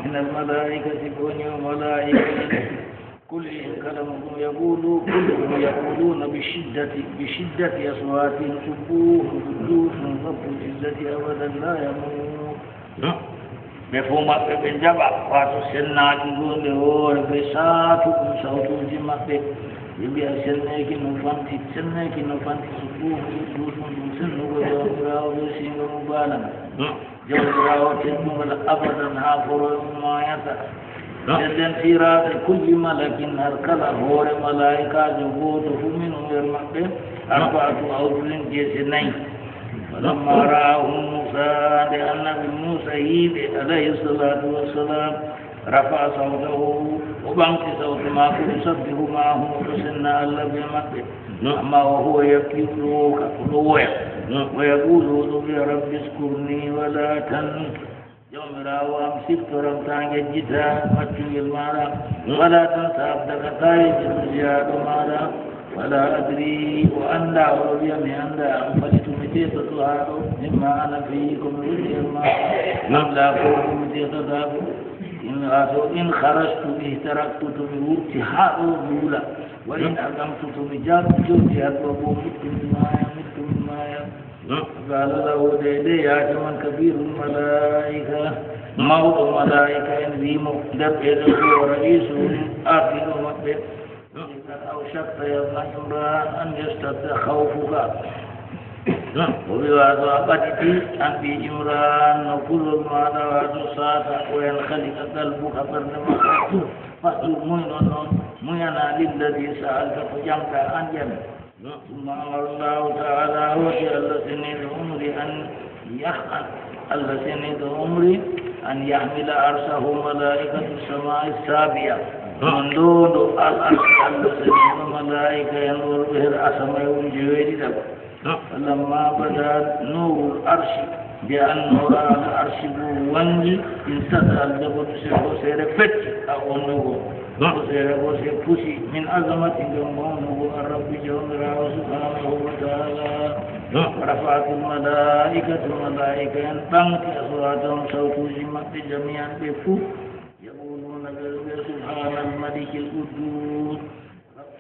Minal malaa'ikati, ko woni o malaa'ika'en. كلهم كلمهم يقولوا، كلهم يقولون بشدة، بشدة أصواتهم سبوح قدوس رب العزة أبدا لا يموت. Ɓe fof maɓɓe ɓe njaɓa, wato sennaaji goo nde hoore, ɓe saatu ɗum sawtuuji maɓɓe. Ɓe mbiya, "Senneeki no fanti, senneeki no fanti, so ɗum ɗum ɗum sennugo Jawmiraawo ɓe siinga mo baalana." Jawmiraawo teddungal abadan haa foroy mo maayata. Nden siiraaɓe kulli malakin, har kala hoore malaa'ikaajo gooto fuu, min nder maɓɓe, arba'atu awjuhin, geese nayi. Falamma ra'ahu Muusa, nde annabi Muusa yi'i ɓe, alayhi salaatu wassalaam, rafa'a sawtahu, o ɓaŋgti sawtu maako, yusabbihu ma'ahum, o ɗo senna Allah bee maɓɓe. Amma wa huwa yabki, o ɗo wooka, o ɗo woya. Wa yaqulu, o ɗo wi'a, "Rabbi uskurni wa la tan-" Jawmiraawo am, siftoram taa ngejjita maccungel maaɗa. Wa la tansa abdaka, taa yeddin jiyaaɗo maaɗa. Wa la adri, o anndaa, o ɗo wi'a, "Mi anndaa, am falitu mi teetoto haa ɗo, mimma ana fihi, ko mi woni nder maako. Am la, ko mi teetotaako. In, wato, in kharajtu ihtaraktu, to mi wurti haa ɗo mi wula. Wa in aqamtu, to mi jaaɓi jooɗi haa ɗo boo, mittu mimma ya, mittu mimma ya." Qala lahu, de de yaake man, kabirul malaa'ika, mawɗo malaa'ika en wi'i mo, nder ɓe ɗo, o ra'isu, ardiɗo maɓɓe. Qad awshakta ya ibna Imran an yashtadda khawfuka. O wi'i, wato, a ɓaditi, an ɓii Imran, no kulol maaɗa, wato, saata, wa yankhaliqa qalbuka, ɓernde ma fatu, fatu, muy non non, muyana lilladi sa'alta, ko ƴamɗa an ƴami. Summa amara Allahu ta'ala, hooti Allah seniiɗo umri an yah-, Allah seniiɗo umri an yahmila arshahu malaa'ikatu samaa'i saabi'a. Ɗum ɗo, ɗo al arshi Allah seniiɗo malaa'ika en worɓe her asama e woni joweeɗiɗaɓo. Falamma bada nuurul arshi, nde annoora al arshi boo wanngi, intasa'a al jabalu, sey hooseere fecci, a on ɗo goo. Hooseere goo sey pusi, min azamati, ngam mawnugo an rabbi Jawmiraawo subhaanahu wa ta'ala. Wa rafa'atil malaa'ikatu, malaa'ika en ɓaŋgti, aswaatahum, sawtuuji maɓɓe, jami'an, ɓe fuu. Yaquluuna, ɓe ɗo wi'a, subhaanal malikil quddus,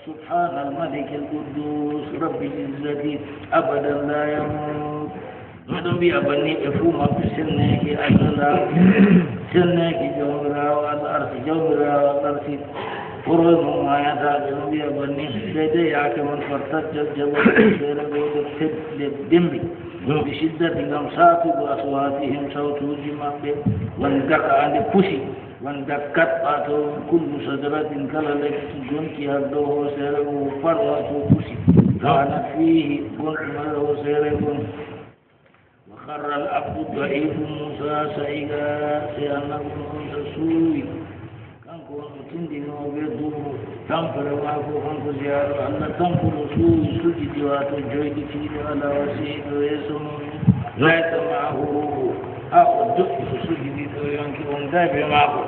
subhaanal malikil quddus, rabbil izzati abadan laa yamuut. Ɓe ɗon mbi'a banni ɓe fuu maɓɓe, senneeki Allah, senneeki Jawmiraawo al arsi, Jawmiraawo al arsi, foroy mo maayataa, ɓe ɗon mbi'a banni. Sey dey yaake man, fartajjal jabalu, hooseere goo ɗo teb-, nde dembi. Bi shiddati, ngam saatugo, aswaatihim, sawtuuji maɓɓe, wan daka, nde pusi. Wan dakkat, wato kullu sajaratin, kala lekki gonki haa dow hooseere ngon pat, wato pusi. Kanat fiihi, gonɗum haa hooseere ngon. Wa kharra al abdu da'ifu Muusa sa'iqa, sey annabi Muusa suuwi. Kanko on o tindinoowo bee du'u. Tampere maako, kanko jeyaaɗo Allah, kanko ɗo suuwi sujidi, wato joyɗitiiɗo, alaa wajhihi, dow yeeso mum. Laysa ma'ahu ruuhu, haa o do'i o sujidi ɗo yonki wondaay bee maako.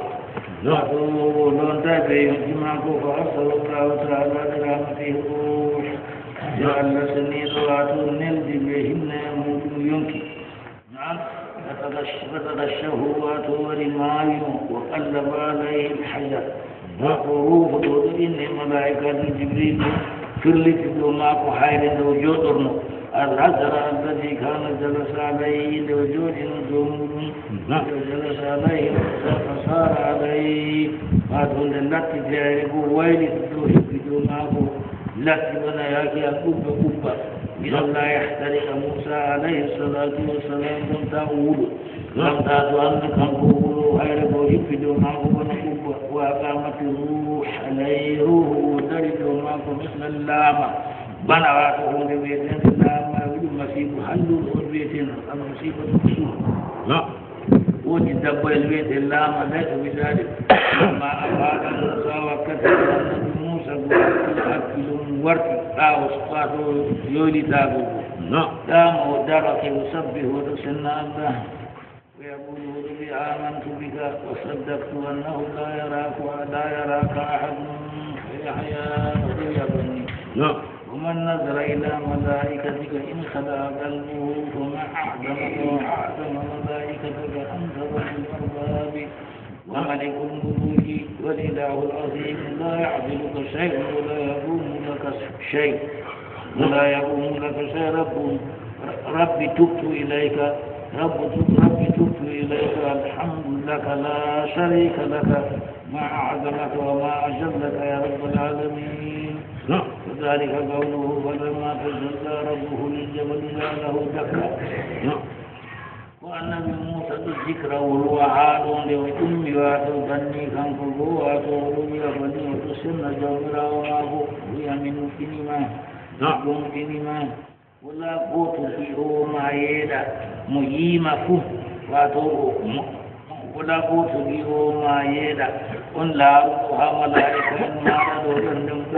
Wato wondaay bee yonki maako, fa arsalahu Allahu ta'ala bi rahmatihi ruuh. Yo Allah seniiɗo, wato neldi bee hinnaya muuɗum yonki. Na'am, fataghashahu, wato wari maawi mo, wa qallaba alayhi al-hajar. Wato ruuhu ɗo, ɗo inne malaa'ikaajo Jibril, firliti dow maako hayre nde o jooɗorno. Al-hajara alladi kana jalasa alayhi, nde o jooɗino dow muuɗum. Nde o jalasa alayhi, fa sara alayhi. Wato nde latti hayre goo wayliti dow, hippi dow maako. Latti bana yaaki al qubba qubba. Li alla yahtariqa Muusa alayhi salatu wassalam, ngam taa o wuɗo. Ngam taa to anndi kanko o wuɗo, hayre goo hippi dow maako bana qubba. Wa aqamati ruuh alayhi, ruuhu o dari dow maako misla laama. Bana wato huunde wi'eteende laama, wi'u masiibo halluɗo on wi'eteende al musibatu kusur. Woodi dabbayel wi'eteende laama, laysa bi zalim. Amma afaqa Muusa, wakkati annabi Muusa go hakkilo, hakkilo mum warti ɓaawo, wato yoylitaago go. Qaama, o darake, yusabbihu, o ɗo senna Allah. Wa yaqulu, o ɗo wi'a, amantu bika wa saddaqtu annahu la yaraka, la yaraka ahadun, fa yahya, o ɗo wi'a banni. Wa man nazara ila malaikatika in khala'a qalbuhu, fa ma a'zamaka wa a'zama malaikataka an tadha bil arbabi. وملك الملوك والإله العظيم، لا يعجزك شيء ولا يقوم لك شيء، ولا يقوم لك شيء. رب، رب تبت إليك، رب، رب تبت إليك، الحمد لك لا شريك لك، ما أعظمك وما أجلك يا رب العالمين. نعم. وذلك قوله: فلما تجلى ربه للجبل جعله دكا. نعم. Ko annabi Muusa ɗo zikrawol wa haa ɗo nde o ummi, waato banni kanko goo, waato o ɗo wi'a banni o ɗo senna Jawmiraawo maako, o wi'a, "Mi nuɗɗini ma, mi gomɗini ma." Walaa gooto gi'oowo ma yeeɗa, mo yi'i ma fuu, waato o, mo, walaa gooto gi'oowo ma yeeɗa, on laaruɗo haa malaa'ika'en maaɗa ɗo ɗon nden ko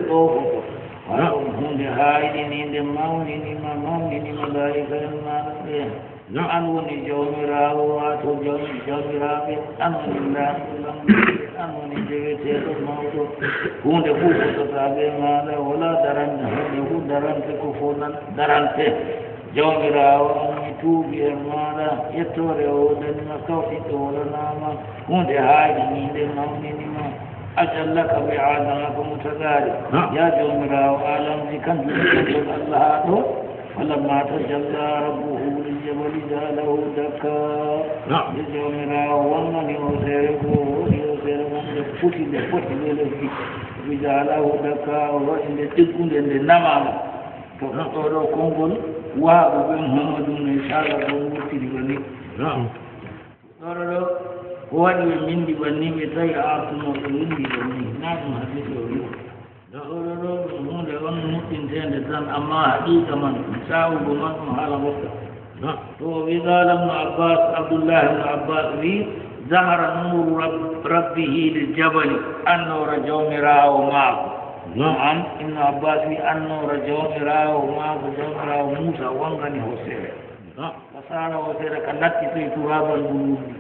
ɗo foto. Waato huunde haayɗiniinde, mawnini ma, mawnini malaa'ika'en maaɗa ɓeen. Na'am. An woni Jawmiraawo, waato Jawmi-, Jawmiraaɓe, an woni Laamɗo lamɗo, an woni deweteeɗo mawɗo. Huunde fuu fotataa bee maaɗa, walaa darannde, huunde fuu darante ko fonan-, darante. Jawmiraawo an, mi tuubi e maaɗa, yettoore o woodani ma, kawtiɗɗo wolanaa ma, huunde haayɗiniinde mawnini ma. Ajallaka bi aadama ko mutagaari. Na'am. Yaa Jawmiraawo alamji, kanjum woni Allah haa ɗo. فلما تجلى ربه للجبل جعله دكا. Na'am. Nde Jawmiraawo wangani hooseere goo, waɗi hooseere man nde foti, nde foti bee lesdi. وجعله دكا, o waɗi nde ɗiggunde, nde namaama. To, na'am, ɗo ɗo konngol wahaaɓe ɓen Muhammadu no Isaaqa ɗon wurtiri bani. Na'am. Ɗo ɗo ɗo, ko waɗi ɓe mbinndi banni, ɓe tawi a artuno ɓe winndi banni, naa ɗum hadiisi o wi'i. Ɗo ɗo ɗo, ɗum huunde on nuɗɗinteende tan, ammaa haqiiqa man, saawugo man, ɗum haala ngokka. To o wi'i, قال ابن عباس, Abdullahi ibn Abbas wi'i, ظهر نور رب-، ربه للجبل, annoora Jawmiraawo maako. Na'am. Na'am, Ibn Abbas wi'i, annoora Jawmiraawo maako, Jawmiraawo Muusa wangani hooseere. Na'am. Fasaara hooseere ka lattitoy turaaban mbulwuldi.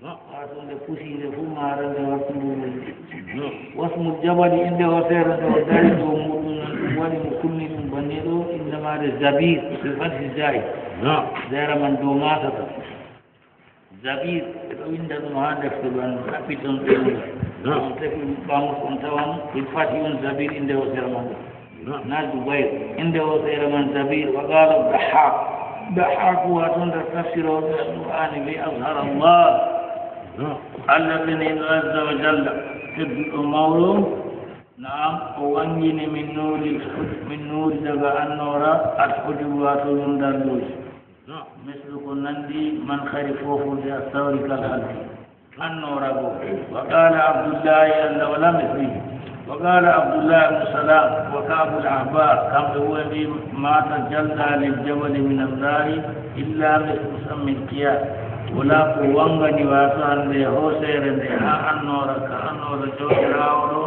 Na'am. Waato nde pusi nde fuu maara nde warti mbulwuldi. Na'am. واسم الجبل, innde hooseere nde o dari dow muuɗum non, ɗum waɗi mo kunni ɗum banni ɗo, innde maare Zabir, ɓe fati Zayi. Na'am. Zaira man dow maatata. Zabir, ɓe ɗo winnda ɗum haa defte ban, ɗaɓɓiton ɓe ɗum. Na'am. On tefi ɓaŋus on tawan, ɓe fati on Zabir innde hooseere man ɗo. Na'am. Naa Zubayr. Innde hooseere man Zabir. وقال الضحاك. Dahaaku, waato nder tafsirooɓe Alqur'aani, wi'i, أظهر الله. Na'am. Allah seniiɗo azza wa jalla, tedduɗo mawɗo. Na'am, o wangini من نور الحج-، من نور daga annoora الحجب, waato yondallooji. Na'am. مثل ko nanndi منخر fooforde الثور kal haldi. Annoora goo. وقال عبد الله, Allah wala mislihi. وقال عبد الله بن سلام وكعب الأحبار, kamɓe woni ما تجلى للجبل من الله إلا مثل سم القياس. Walaa ko wangani waato hannde hooseere nde haa annoora ka annoora Jawmiraawo ɗo.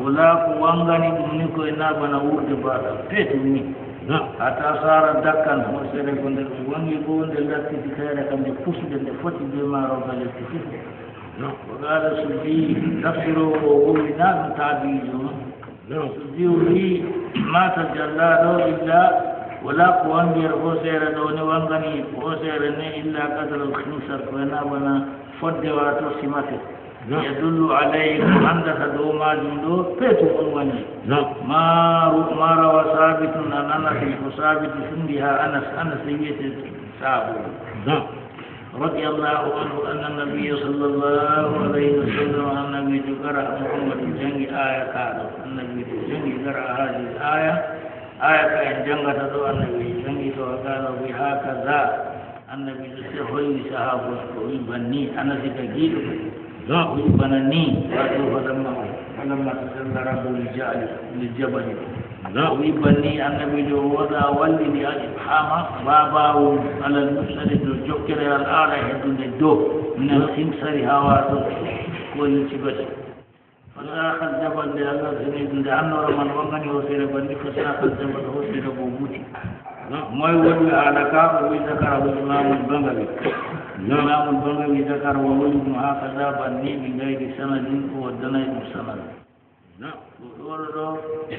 Walaa ko wangani ɗum ni ko e naa bana wuurde baatal. Peetum ni. Na'am. حتى صار دكا, hooseere goo nde ɗum wangi goo nde lattiti kayre kam nde pusude nde foti bee maaro ga lesdi fuu. Na'am. وقال السدي, tafsiroowo o wolwi naa ɗum taabi'iijo on. Na'am. Suddi o wi'i, ما تجلى ɗo إلا, walaa ko wangi nder hooseere ɗo ni wangani hooseere nde إلا قدر الخنصر, ko e naa bana fodde waato simate. Na'am. يدل عليه, ko anndata dow maajum ɗo, peetum on woni. Na'am. ما رو-، ما روى ثابت عن أنس, ko Saabitu sundi haa Anas, Anas e wiyete sahaabo. Na'am. رضي الله عنه أن النبي صلى الله عليه وسلم, Annabiijo قرأ, Muhammadu janngi aaya kaa ɗo. Annabiijo janngi قرأ هذه الآية, aaya ka en janngata ɗo, Annabiijo janngi to, وقال بهكذا. Annabiijo se hoyni sahaabo, o wi'i banni, Anasi ka giiɗo. Na'am. O wi'i bana ni, waato فلما، فلما تجلى ربه للجبل، للجبل. Na'am. O wi'i banni, Annabiijo o waɗa wallini al-ibhama, baabawol, alal mufsali dow jokkere al-aala heddunde dow, minal khinsari haa waato ko woni sibati. فساق الجبل, nde Allah seniiɗo, nde annoora man wangani hooseere banni, فساق الجبل, hooseere goo buti. Na'am. Moy woni haala ka? O wi'i ذكره الإمام البغوي. Na'am. Imam al-Baghawi ذكره, o holi ɗum هكذا banni بغير سند, o waddanay ɗum sanad. Na'am. Ɗo ɗo ɗo,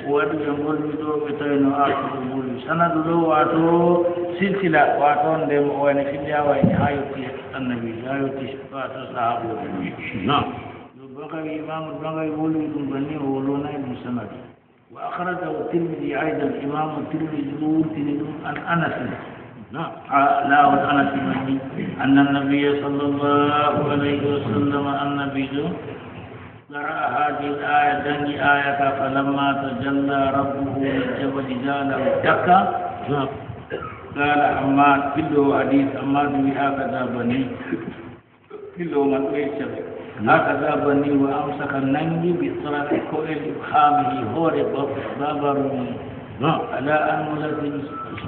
o waɗi ɓe mbolwi ɗo, ɓe tawi no artuɓe mbolwi. Sanadu ɗo, waato silsila, waato nde mo wayno filli haa wayni haa yotti Annabi, haa yotti faa to sahaabooɓe. Naam. Yo Bagawi, Imaamu Bagawi wowli ɗum banni, o wowlanaay ɗum sanad. وأخرجه الترمذي أيضا. Imaamu Tirmidi ɗum wurtini ɗum an Anas. Naam. Haa laawol Anas mani, أن النبي صلى الله عليه وسلم, Annabiijo, قرأ هذه الآية, janngi aaya ka, فلما تجلى ربه للجبل جعله دكا. Naam. قال حماد, fillo hadiis, Hammaadu wi, هكذا بني. Fillo man ɗo yecca ɓe. Naam. هكذا بني, وأمسك, nanngi, بطرف, ko'el, إبهامه, hoore ba-, babaru mum. Naam. على أنملة إصبعه,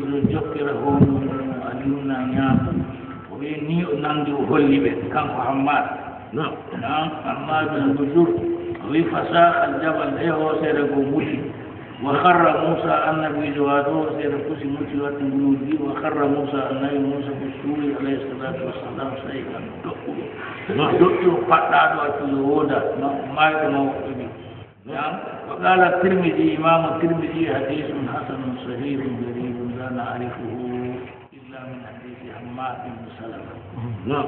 dow jokkere hoondu mum, اليمنى, ñaamo. O wi ni o nanngi, o holli ɓe, kanko Hammaad. Naam. Naam, Hammaad bin Bujur. O wi, فصاخ الجبل, e hooseere go muti. وخر موسى, Annabiijo, waato hooseere pusi muti, watti nguluuji. وخر موسى, Annabi Muusa, بالطور, عليه الصلاة والسلام, صعقا, doƴƴuɗo. Naam. Doƴƴuɗo, paɗɗaaɗo, accuɗo wooda, ma-, maayɗo mawɗo ɗi. Naam. وقال الترمذي, Imaamu Tirmidi, حديث حسن صحيح غريب لا نعرفه إلا من حديث حماد بن سلمة. Naam.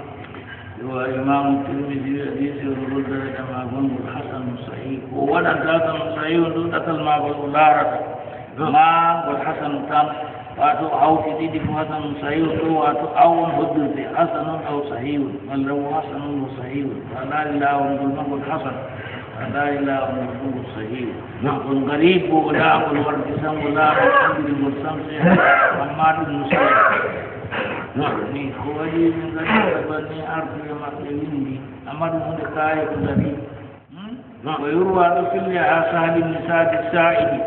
Yo Imaamu Tirmidi wi, hadiisi on ngol, daraja maagol ngol hasanun sahih. Ko waɗanta hasanun sahih on ɗo, ɗatal maagol o laarata. Naam. Ma ngol hasanu tan, waato hawti ɗiɗi fof hasanun sahih on ɗo, waato aw on hoddirde, hasanun aw sahihun, walla wo hasanun wo sahihun. Ko a laari laawol ngol ma ngol hasan. Alaa ilaa on ɗum sahih. Naam. Ngol gariib bo, o laawol wardi tan, o laawol anndiri ngol tan, se Hammaadu ibnu Salama. Naam. Ni ko waɗi min ngadi sabani arduɓe maɓɓe winndi, amma ɗum hunde kaaye ko gariib. Hmm? Naam. ويروى, ɗo fille haa Sahal ibn Sa'd as-Sa'idi,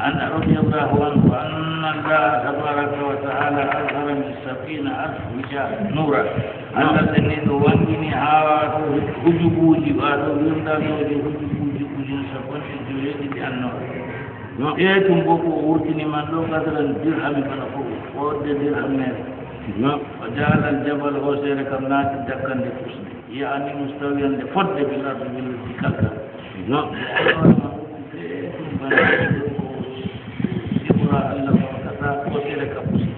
أن رضي الله عنه أن الله تبارك وتعالى أظهر من سبعين ألف وجاء نورا. Naam. Allah seniiɗo wanngini haa waato hujubuuji, waato wirndannooji hujubuuji ujune sappo e joweeɗiɗi annooɓe. Naam. E tun bo ko o wurtini man ɗo qadra dirhami, bana ko fodde dirhamere. Naam. وجعل الجبل, hooseere kam naati dakkande pusde, ya'ni mustawiyan, nde fodde, bil ardi, bil ardi, kalkal. Naam. Nde Allah on man wurti fee tun bana ɗo ko sibra Allah on kasa hooseere ka pusi.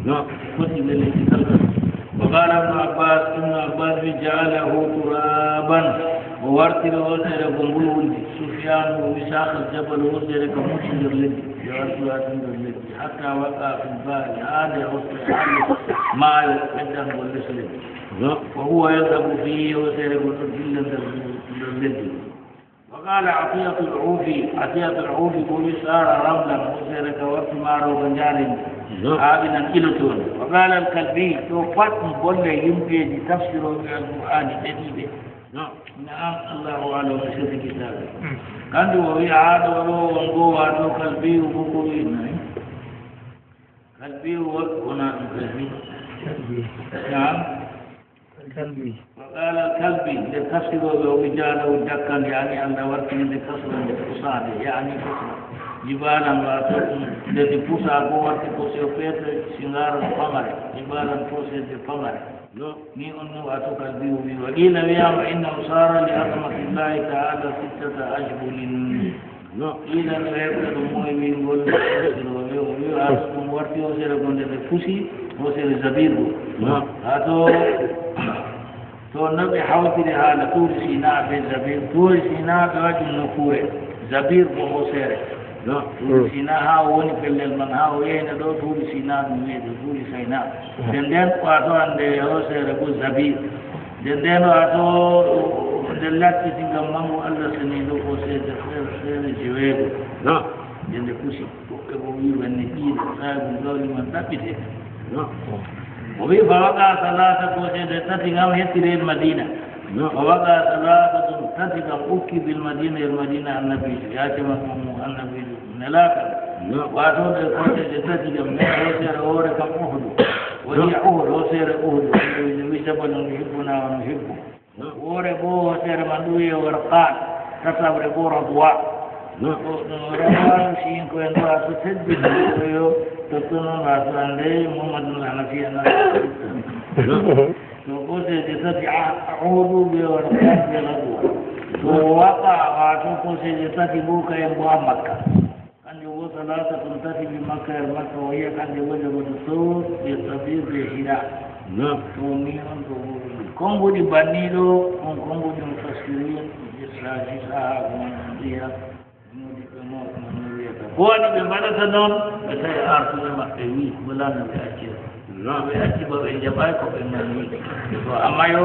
Naam. Fodde nder leydi kalkal. وقال ابن عباس, Ibnu Abbaas wi, جعله ترابا, o wartiri hooseere ko mbulwuldi. Sufyaan o wi, ساخ الجبل, hooseere ka muti nder leddi. Yo artu laati nder leddi. حتى وقع في البحر, haa nde hotti haa maayo ɓeddangol les leddi. Naam. وهو يذهب فيه, hooseere go ɗo dilla nder, nder leddi. وقال عطية العوفي, Atiyatul Awfi bo wi, صار رملا, hooseere ka warti maaro ko njaareendi. Naam. Haa inan ilotoonde. وقال الكلبي, ɗo pat ɗum bolle yimɓeeji tafsirooɓe Alqur'aani ɗeɗiiɓe. Naam. Naam, Allahu a'lam bi sirri kitaabi. Hmm. Kanko o wi, haa ɗo ɗo on go, waato Kalbiyu ko ko wi nayi. Kalbiyu won, wona ɗum Kalbi. Kalbi. Naam. Kalbi. وقال الكلبي, nder tafsirooɓe o wi, جعله دكا, yaani Allah wartiri nde kasra, nde pusaade, yaani kasra. جبالا, waato ɗum, nde ndi pusa go warti ko sew peeto, صغارا, pamare. جبالا, pooseeje pamare. Naam. Ni on no, waato Kalbiyu wi, وقيل, wiyaama, إنه صار لعظمة الله تعالى ستة أشبل. Naam. Qiila, no heɓre ɗum moy wiingol, o wi, o wi, haa to ɗum warti hooseere go nde ɓe pusi, hooseere Zabiir go. Naam. Haa to, to no ɓe hawtiri haala Tuuri Siinaa be Zabiir. Tuuri Siinaa ɓe waɗi ɗum nokkuure, Zabiir bo hooseere. Naam. Tuuri Siinaa, haa o woni pellel man, haa o yeyna ɗo Tuuri Siinaa ɗum wiyetee, Tuuri Saynaa. Nden nden, waato hannde hooseere go Zabiir. Nden nden, waato nde lacciti ngam mangu Allah seniiɗo ko seede feere, feere jeweego. Naam. Nde nde pusi, woɓɓe bo wi wanni ƴiire, saabu ɗum ɗo liman ɗaɓɓite. Naam. O wi, فوقع ثلاثة, ko seede tati ngam hetti reer Madiina. Naam. فوقع ثلاثة, tati ngam ukki, بالمدينة, nder Madiina Annabiijo, yaake makko mo Annabiijo. Nelaaka. Naam. Waato nde hooseere tati kam, nde hooseere hoore kam Uhudu. Woni Naam. Uhud, hooseere Uhudu. Ɓe wi, جبل يحبنا ونحبه. Naam. Woore bo hooseere man ɗum wi'e Warqaan. Tataɓre bo Radwa. Naam. Ko ɗum Radwa, si en ko en ɗo, a so teddi ko yo tottono, a so annde Muhammadun Hanafiya na. Naam. To hooseeje tati, a, Uhudu be Warqaan be Radwa. To Waqa, waato hooseeje tati bo kayen bo a Makka. Kanjum wo ثلاثة tati bi Makka, yer Makka, وهي kanjum wo Jabal Tuur, be Sabiir, be Hira. Naam. To ni on to woni. Konguɗi banniɗo, on konguɗi mufassirin, issaaji sahaabu on mbiya, moodiɓɓe mawɓe mon no wiyata. Ko waɗi ɓe mbaɗata noon, ɓe tawi artuɓe maɓɓe wi, wala no ɓe accira. Naam. Ɓe acci ba ɓe jaɓaay ko ɓe mani. To amma yo,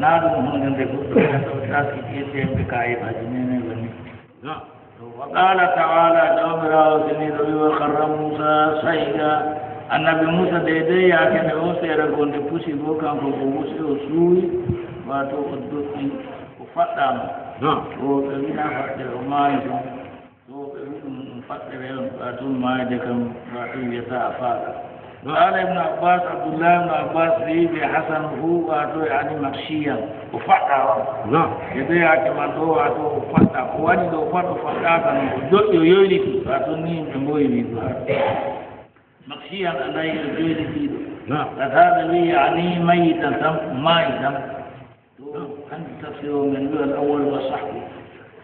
na ɗum hunde nde goɗɗo wiyata o taski ƴettee ɓe kaayifaaji nene banni. Naam. Wa qala ta'ala, Jawmiraawo seniiɗo wi, wa kharra Muusa sa'iqa. Annabi Muusa deydey yaake nde o seera goo nde pusi goo, kanko ko o sey o suuwi, waato o doƴƴi, o faɗɗaama. Naam. To ɓe wina faɗɗere, o maayi ton. To ɓe wi ɗum ɗum faɗɗere on, waato maayde kam, waato wiyata a faaqa. Naam. Qala Ibnu Abbas, Abdullah Ibnu Abbas wi, be Hasan fu, waato yani makshiyan, o faɗɗa on. Naam. Ɓe ɓeyaake man ɗo, waato o faɗɗa, ko waɗi ɗo pat o faɗɗaaka no, o doƴƴi, o yoyliti, waato ni yimɓe mboyi wiigo hara. Makshiyan alay o joylitiiɗo. Naam. Qataada wi, yani mayitan tan, maayi tan. To, hannde tafsir o men wi'al awwal wa sahbu.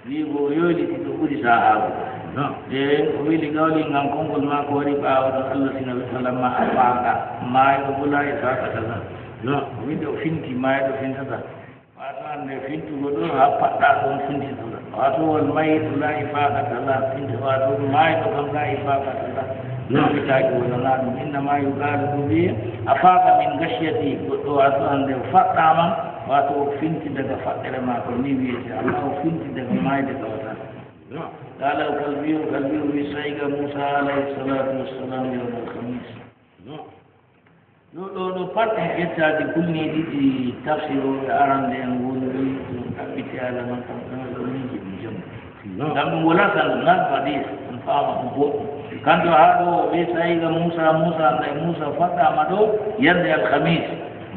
Wi ko o yoyliti ko ɓuri sahaabu. Naam. E o weli gawli ngam konngol maako waɗi ɓaawo ɗon Allah sina wi falamma afaaqa. Maayɗo bula ifaqata lan. Naam. O winde o finti, maayɗo fintata. Waato hannde fintugo ɗo haa paɗɗa ɗon fintitoɗa. Waato wal mayitu la ifaqata la. Finti waato maayɗo kam la ifaqata la. Naam. Fintitaaki wala na ɗum. Innama yuqalu ɗum wiye afaaqa min gashiyati. Goɗɗo waato hannde o faɗɗaama. Waato o finti daga faɗɗere maako, ni wiyete, amma o finti daga maayde ɗo tan. Naam. Qala al-Kalbiyu, Kalbiyu wi sa'iqa Muusa alayhi salatu wassalam yawm al-khamis. Naam. Ɗo, ɗo, ɗo pat en ƴettaaji kulniiɗi ɗi tafsirooɓe arande en woni ɗum ɗaɓɓiti ala non kam ɗum ɗo miiji ɗum jom. Naam. Ngam ɗum wala tan nal hadis, ɗum faama ɗum boɗɗum. Kanto haa ɗo o wi sa'iqa Muusa, Muusa, nde Muusa faɗɗaama ɗo yande alhamis.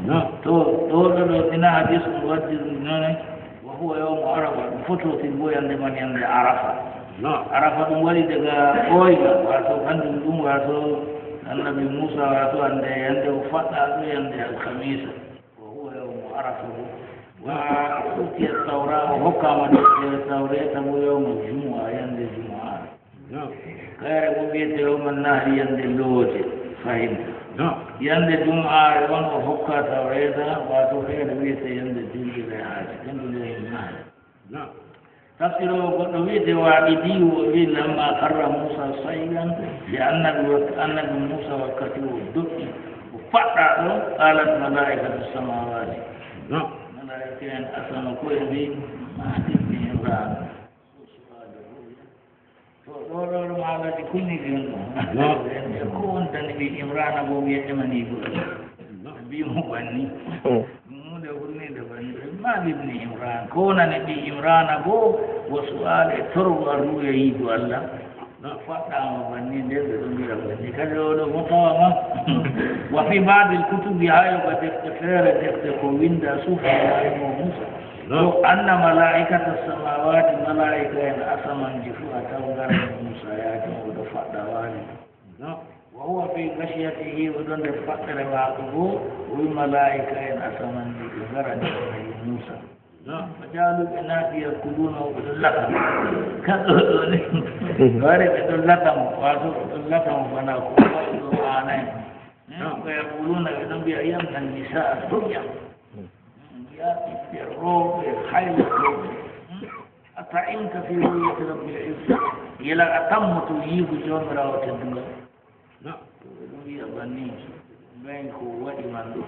Naam. To, ɗo, ɗo, ɗo, ina hadis ɗum waddi ɗum noone, wa huwa yawmu Arafa, ɗum fototir bo yande man yande Arafa. Naam. Arafa ɗum waɗi daga ɓooyma, waato kanjum ɗum, waato annabi Muusa, waato hannde yande o faɗɗa ɗo yande alhamisa. Wa huwa yawmu Arafa bo. Wa utiya tawra, o hokkaama deftere tawreeta bo yawma jumu'a, yande jumu'a. Naam. Kayre bo wiyete yawma nahri, yande looje, fahimta. Naam. Yande jumu'aare on o hokka tawreeta, waato feere wiyete yande julde rehaaji, kanjum woni nahri. Naam. Tafsiroowo goɗɗo wiyete Waaqidiyu, o wi, lamma kharra Muusa sa'iqan, nde annabi wak-, annabi Muusa wakkati o doƴƴi, o faɗɗa ɗo, qalat malaa'ikatu samaawaati. Naam. Malaa'ika en asama ko e mbi, ma ibni Imran. To ɗo, ɗo, ɗo haalaaji kulniiɗi on ɗo. Naam. En ko wontani ɓii Imraana bo wiyeteema ni go. Naam. Mbii mo banni. Mm. Ɗum huunde hulniinde banni. Ma ibni Imran. Ko wonani ɓii Imraana bo wo su'aal e torgo arruya yiigo Allah. Naam. Faɗɗaama banni nde ɓe ɗo mbiya banni. Kadi o ɗo mo tawa ma. Wa fi ba'dil kutubi, haa yoga defte feere, defte ko winnda suufi Ibraahiima Muusa. Naam. Ɗo anna malaa'ikata samaawaati, malaa'ika en asamanji fuu a taw ngara Muusa yaake o ɗo faɗɗa waali. Naam. Wa huwa fi gashiyatihi, o ɗon nder faɗɗere maako goo, o wi malaa'ika en asamanji ɓe ngara nder Muusa. Naam. Fa ja'alu, ɓe naati yarkuduuna, o ɓe ɗon lata mo. Kanko ɗo ni, wari ɓe ɗon lata mo, waato ɓe ɗon lata mo bana ko waɗi ɗo aanay. Naam. Fa yaquluuna, ɓe ɗon mbi'a, yamnan nisaa, soƴƴa. Mbi'a ɓiɓɓe rooɓe haylotooɓe. A ta'imta fi ru'yati rabbil izza. Yela a tammoto yiigo Joomiraawo teddungal. Naam. To ɓe ɗon mbi'a banni, ngayn ko waɗi man ɗo.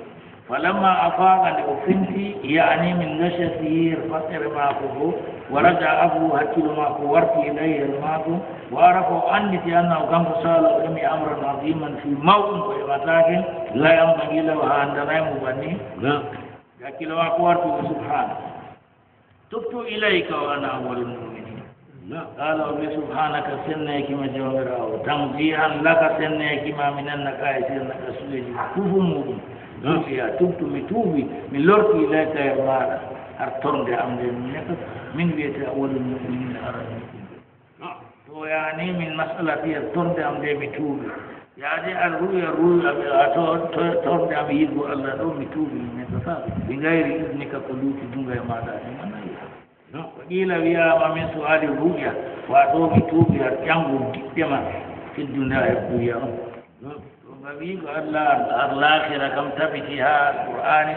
Falamma afaaqa, nde o finti, ya'ni min gashiyatihi, her faɗɗere maako goo, wa raja'a aqluhu, hakkilo maako warti ilayhi, her maako, wa arafa, o annditi annahu, kanko Saala, o ƴami amran aziman, fii mawɗum ko ƴamataake, la yanbaghi lahu, haandanay mo banni. Naam. Hakkilo maako warti, o subhaana. Tubtu ilayka wa ana awwalul mu'minin. Naam. Qaala, o wi, subhaanaka, sennayki ma Joomiraawo. Tanziihan laka, sennayki ma minan naqaa'isi, naqasuuji fuu muuɗum. Naam. Tubtu, ya, tubtu, mi tuubi, mi lorti ilayka, her maaɗa. Har tornde am nde mi neɗɗo, min wiyete awwalul mu'minin, aran mu'min. To yani min mas'alati e tornde am nde mi tuubi. Yaade al ruya ruya ɓe a to, to, tornde am yigo Allah ɗo mi tuubi mi neɗɗo ta. Bi gayri iznika ko luuti dunga e maɗa e manayi. Ko qiila wiyama min su'ali ruya. Wato mi tuubi har ƴangu giɗɗe ma. Fiddunda e ruya on. Nga wi'i ko Allah, ar-, ar-, laakhira kam tabiti haa Qur'aani,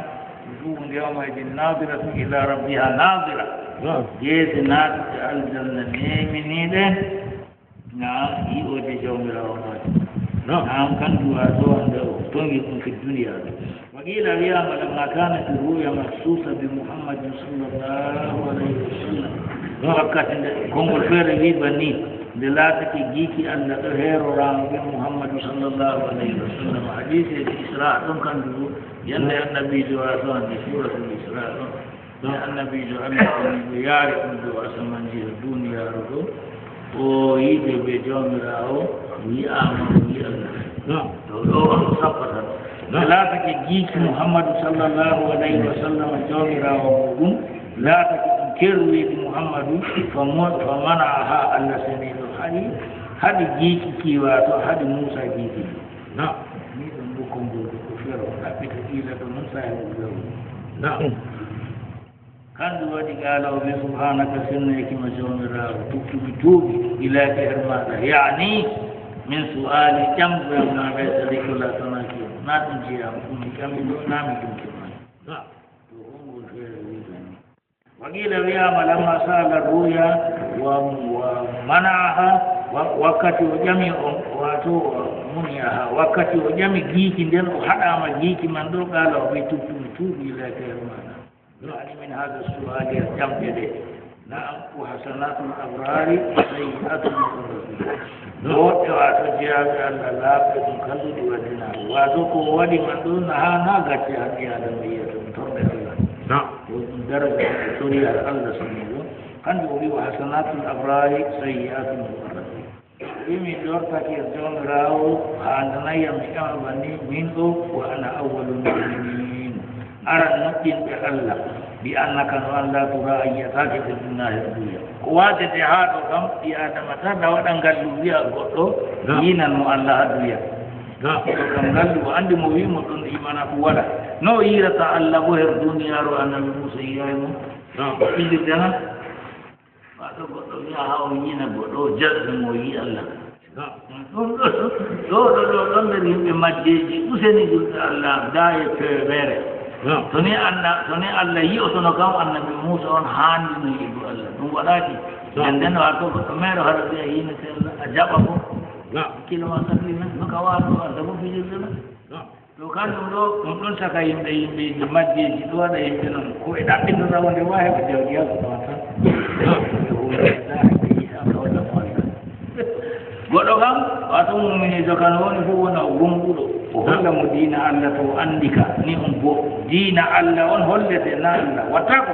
wujuhun yawma idin nadiratun ila rabbiha nadira. Naam. Geese naatuɗe aljanna neeminiiɗe. Naam, yi'oode Jawmiraawo maɓɓe. Naam. Naam, kanjum wa ɗo hande o tongi ɗum fi duniya. Wa qila wi'ama lamma kanat ru'ya makhsusa bi Muhammadin sallallahu alayhi wa sallam. Naam. Wakkati nde konngol feere wi banni, nde laatake giiki Allah ɗo heeroraama be Muhammadu sallallahu alayhi wa sallam. Hadiisi e Isra ɗon kanjum ɗo, yande annabiijo wa ɗo hande suuratul Isra ɗon. Nde annabiijo Allah woni ɓe yaari ɗum dow asamanji e duniyaaru ɗo, o yiide be Jawmiraawo, yi'aama, o yi'a Allah. To ɗo on o sappata ɗo. Nde laatake giiki Muhammadu sallallahu alayhi wa sallam Jawmiraawo muɗum, laatake ɗum kerweedi Muhammadu, fa mo-, fa mana'aha Allah seniiɗo haɗi, haɗi giiki ki, waato haɗi Muusa giiki ki. Naam. Ni ɗum ɗo konngol ko feere o ɗaɓɓita ila ɗo noon saa'i o gawri. Naam. Kanjum waɗi qaala o wi subhaanaka sennayki ma Jawmiraawo, tubtu mi tuubi, ilayka her maaɗa, yaani min su'aali ƴamgol ma laysa li ko laatanaaki on. Naa ɗum jeyaama ɗum mi ƴami ɗo, naa mi ɗum ƴamaani. Naam. To konngol feere wi ɗum ni. Wa qila wi'ama lamma sa'ala ru'ya wa, wa mana'aha, wa-, wakkati o ƴami on, waato wa muni'aha, wakkati o ƴami giiki nden o haɗaama giiki man ɗo, qaala o wi tubtu mi tuubi ilayka her maaɗa. Yaani min hada su'aali ƴamɗe ɗe. Na'am, wa hasanatul abrari sayyi'atul muqarrabin. Woɓɓe waato jeyaaɓe Allah laaɓɓe ɗum kalluɗi waddinaaɗo. Waato ko o waɗi man ɗo na haa na gacce haa ɓii Aadama yiya ɗum torɗe Allah. Naam. Ko ɗum daraja e toriyal Allah seniiɗo. Kanjum o wi wa hasanatul abrari sayyi'atul muqarrabin. O wi mi lortake Jawmiraawo haandanayya mi ƴama banni min ɗo wa ana awwalul mu'minin. Aran nuɗɗinɓe Allah, bi annaka no an la tura a yi'ataake fi dunya her duniya. Ko waajete haa ɗo kam, ɓii Aadama tan na waɗa ngallu wi'a goɗɗo Naam. yinan mo Allah haa duniya. Naam. Ɗo kam ngallu o anndi mo wi'i mo ɗon imana ko wala. No o yi'irata Allah bo her duniyaaru annabi Muusa yi'aay mo. Naam. Fijirde na? Waato goɗɗo wi'a haa o yi'ina goɗɗo, o jaɓɓi mo o yi'i Allah. Ɗum ɗo, ɗo, ɗo, ɗo, ɗon nder yimɓe majjeeji, useni julɓe Allah, daaye feweere. To ni anna-, to ni Allah yi'otono kam annabi Muusa on haandi no yi'ugo Allah. Ɗum waɗaaki. Nden nden waato goɗɗo meere hara wi'a yi'inete Allah, a jaɓa ko. Hakkilo ma safii men, no ka waato Allah bo fijirde men. To kanjum ɗo, ɗum ɗon saka yimɓe, yimɓe, yimɓe majjeeji, ɗo waɗa yimɓe non. Ko ɓe ɗaɓɓinta wonde wa heɓa jawdi haa goɗɗo on tan. Goɗɗo kam, waato muminiijo kan woni fof wona o gomɗuɗo. O holla mo diina Allah to o anndi ka, ni on bo. Diina Allah on hollete na Allah watta ko.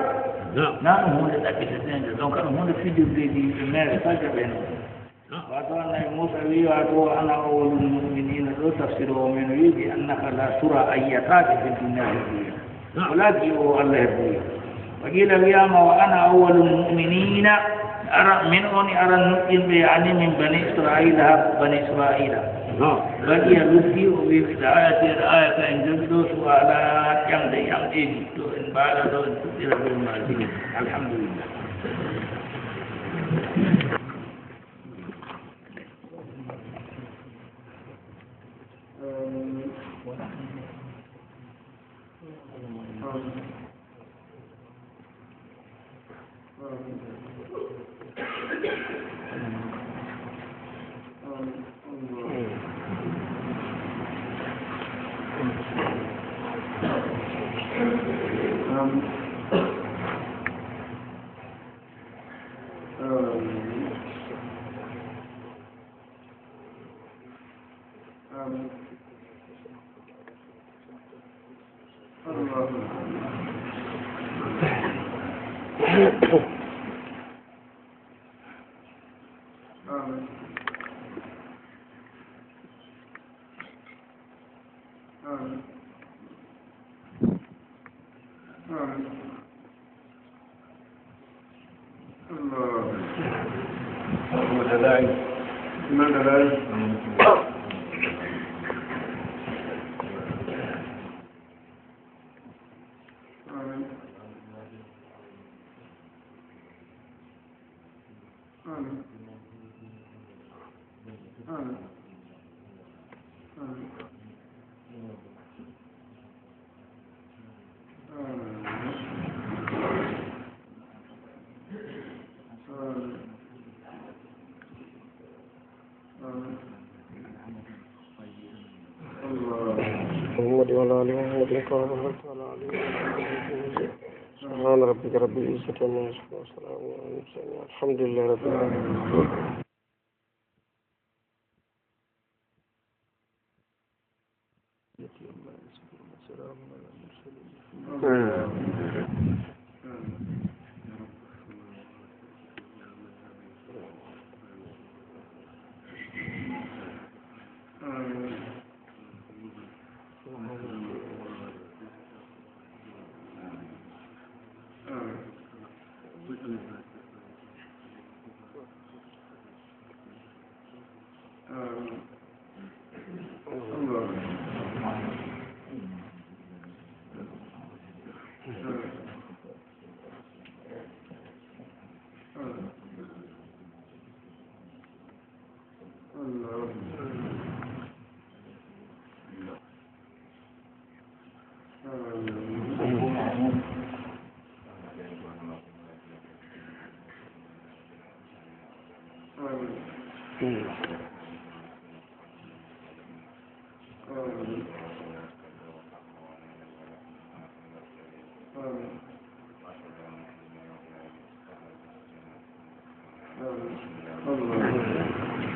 Na ɗum huunde ɗaɓɓiteteende, donc ɗum huunde fijirdeeji yimɓe meere, faa jaɓe non. Waato annabi Muusa wi'i, waato, "Wa ana awwalul mu'miniina," ɗo tafsiroowo men wi'i, "Bi annaka la tura a yi'ataake fi dunya," her duniya. Walaa gi'oowo Allah her duniya. Wa qiila wi'aama, "Wa ana awwalul mu'miniina," ara, min woni aran nuɗɗinɓe, yaani min bani Israa'iila, haa bani Israa'iila. Baqiya lutti, o wi'i, "Ɓe ayati, ɓe ayata en jogi ɗo su'aala ƴamɗe, ƴamɗeeji, ɗo en mbaala, ɗo en fuɗɗira bee maaji." Alhamdulillah. آمين. آمين. اللهم آمين. آمين. آمين. الله. آمين. آمين. آمين. آمين. محمد وعلى آل محمد كما باركت على آل إبراهيم. سبحان ربك رب العزة عما يصفون، وسلام على المرسلين، والحمد لله رب العالمين.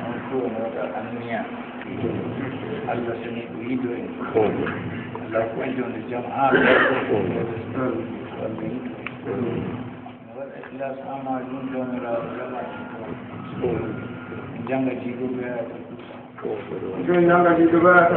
On fof no waɗa anniya. Allah so neɗɗo yiɗo en. Allah ko en jonde jam haa. Walla yiɗo en. Mi waɗa ikhlas haa majum, Joomiraaɗo jaɓa en. En jannga jiiduɓe haa. Joni nanga di dubara ta.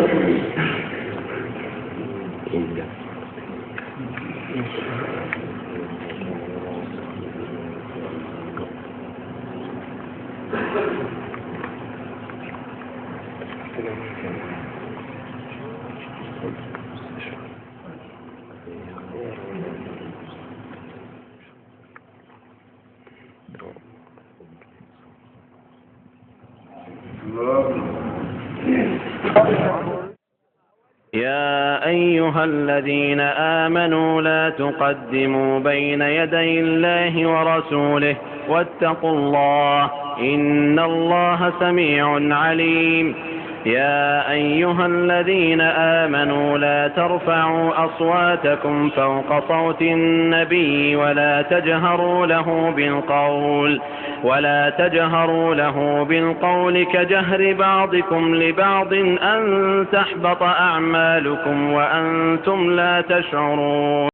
يا أيها الذين آمنوا لا تقدموا بين يدي الله ورسوله واتقوا الله، إن الله سميع عليم. يا أيها الذين آمنوا لا ترفعوا أصواتكم فوق صوت النبي ولا تجهروا له بالقول، ولا تجهروا له بالقول كجهر بعضكم لبعض أن تحبط أعمالكم وأنتم لا تشعرون.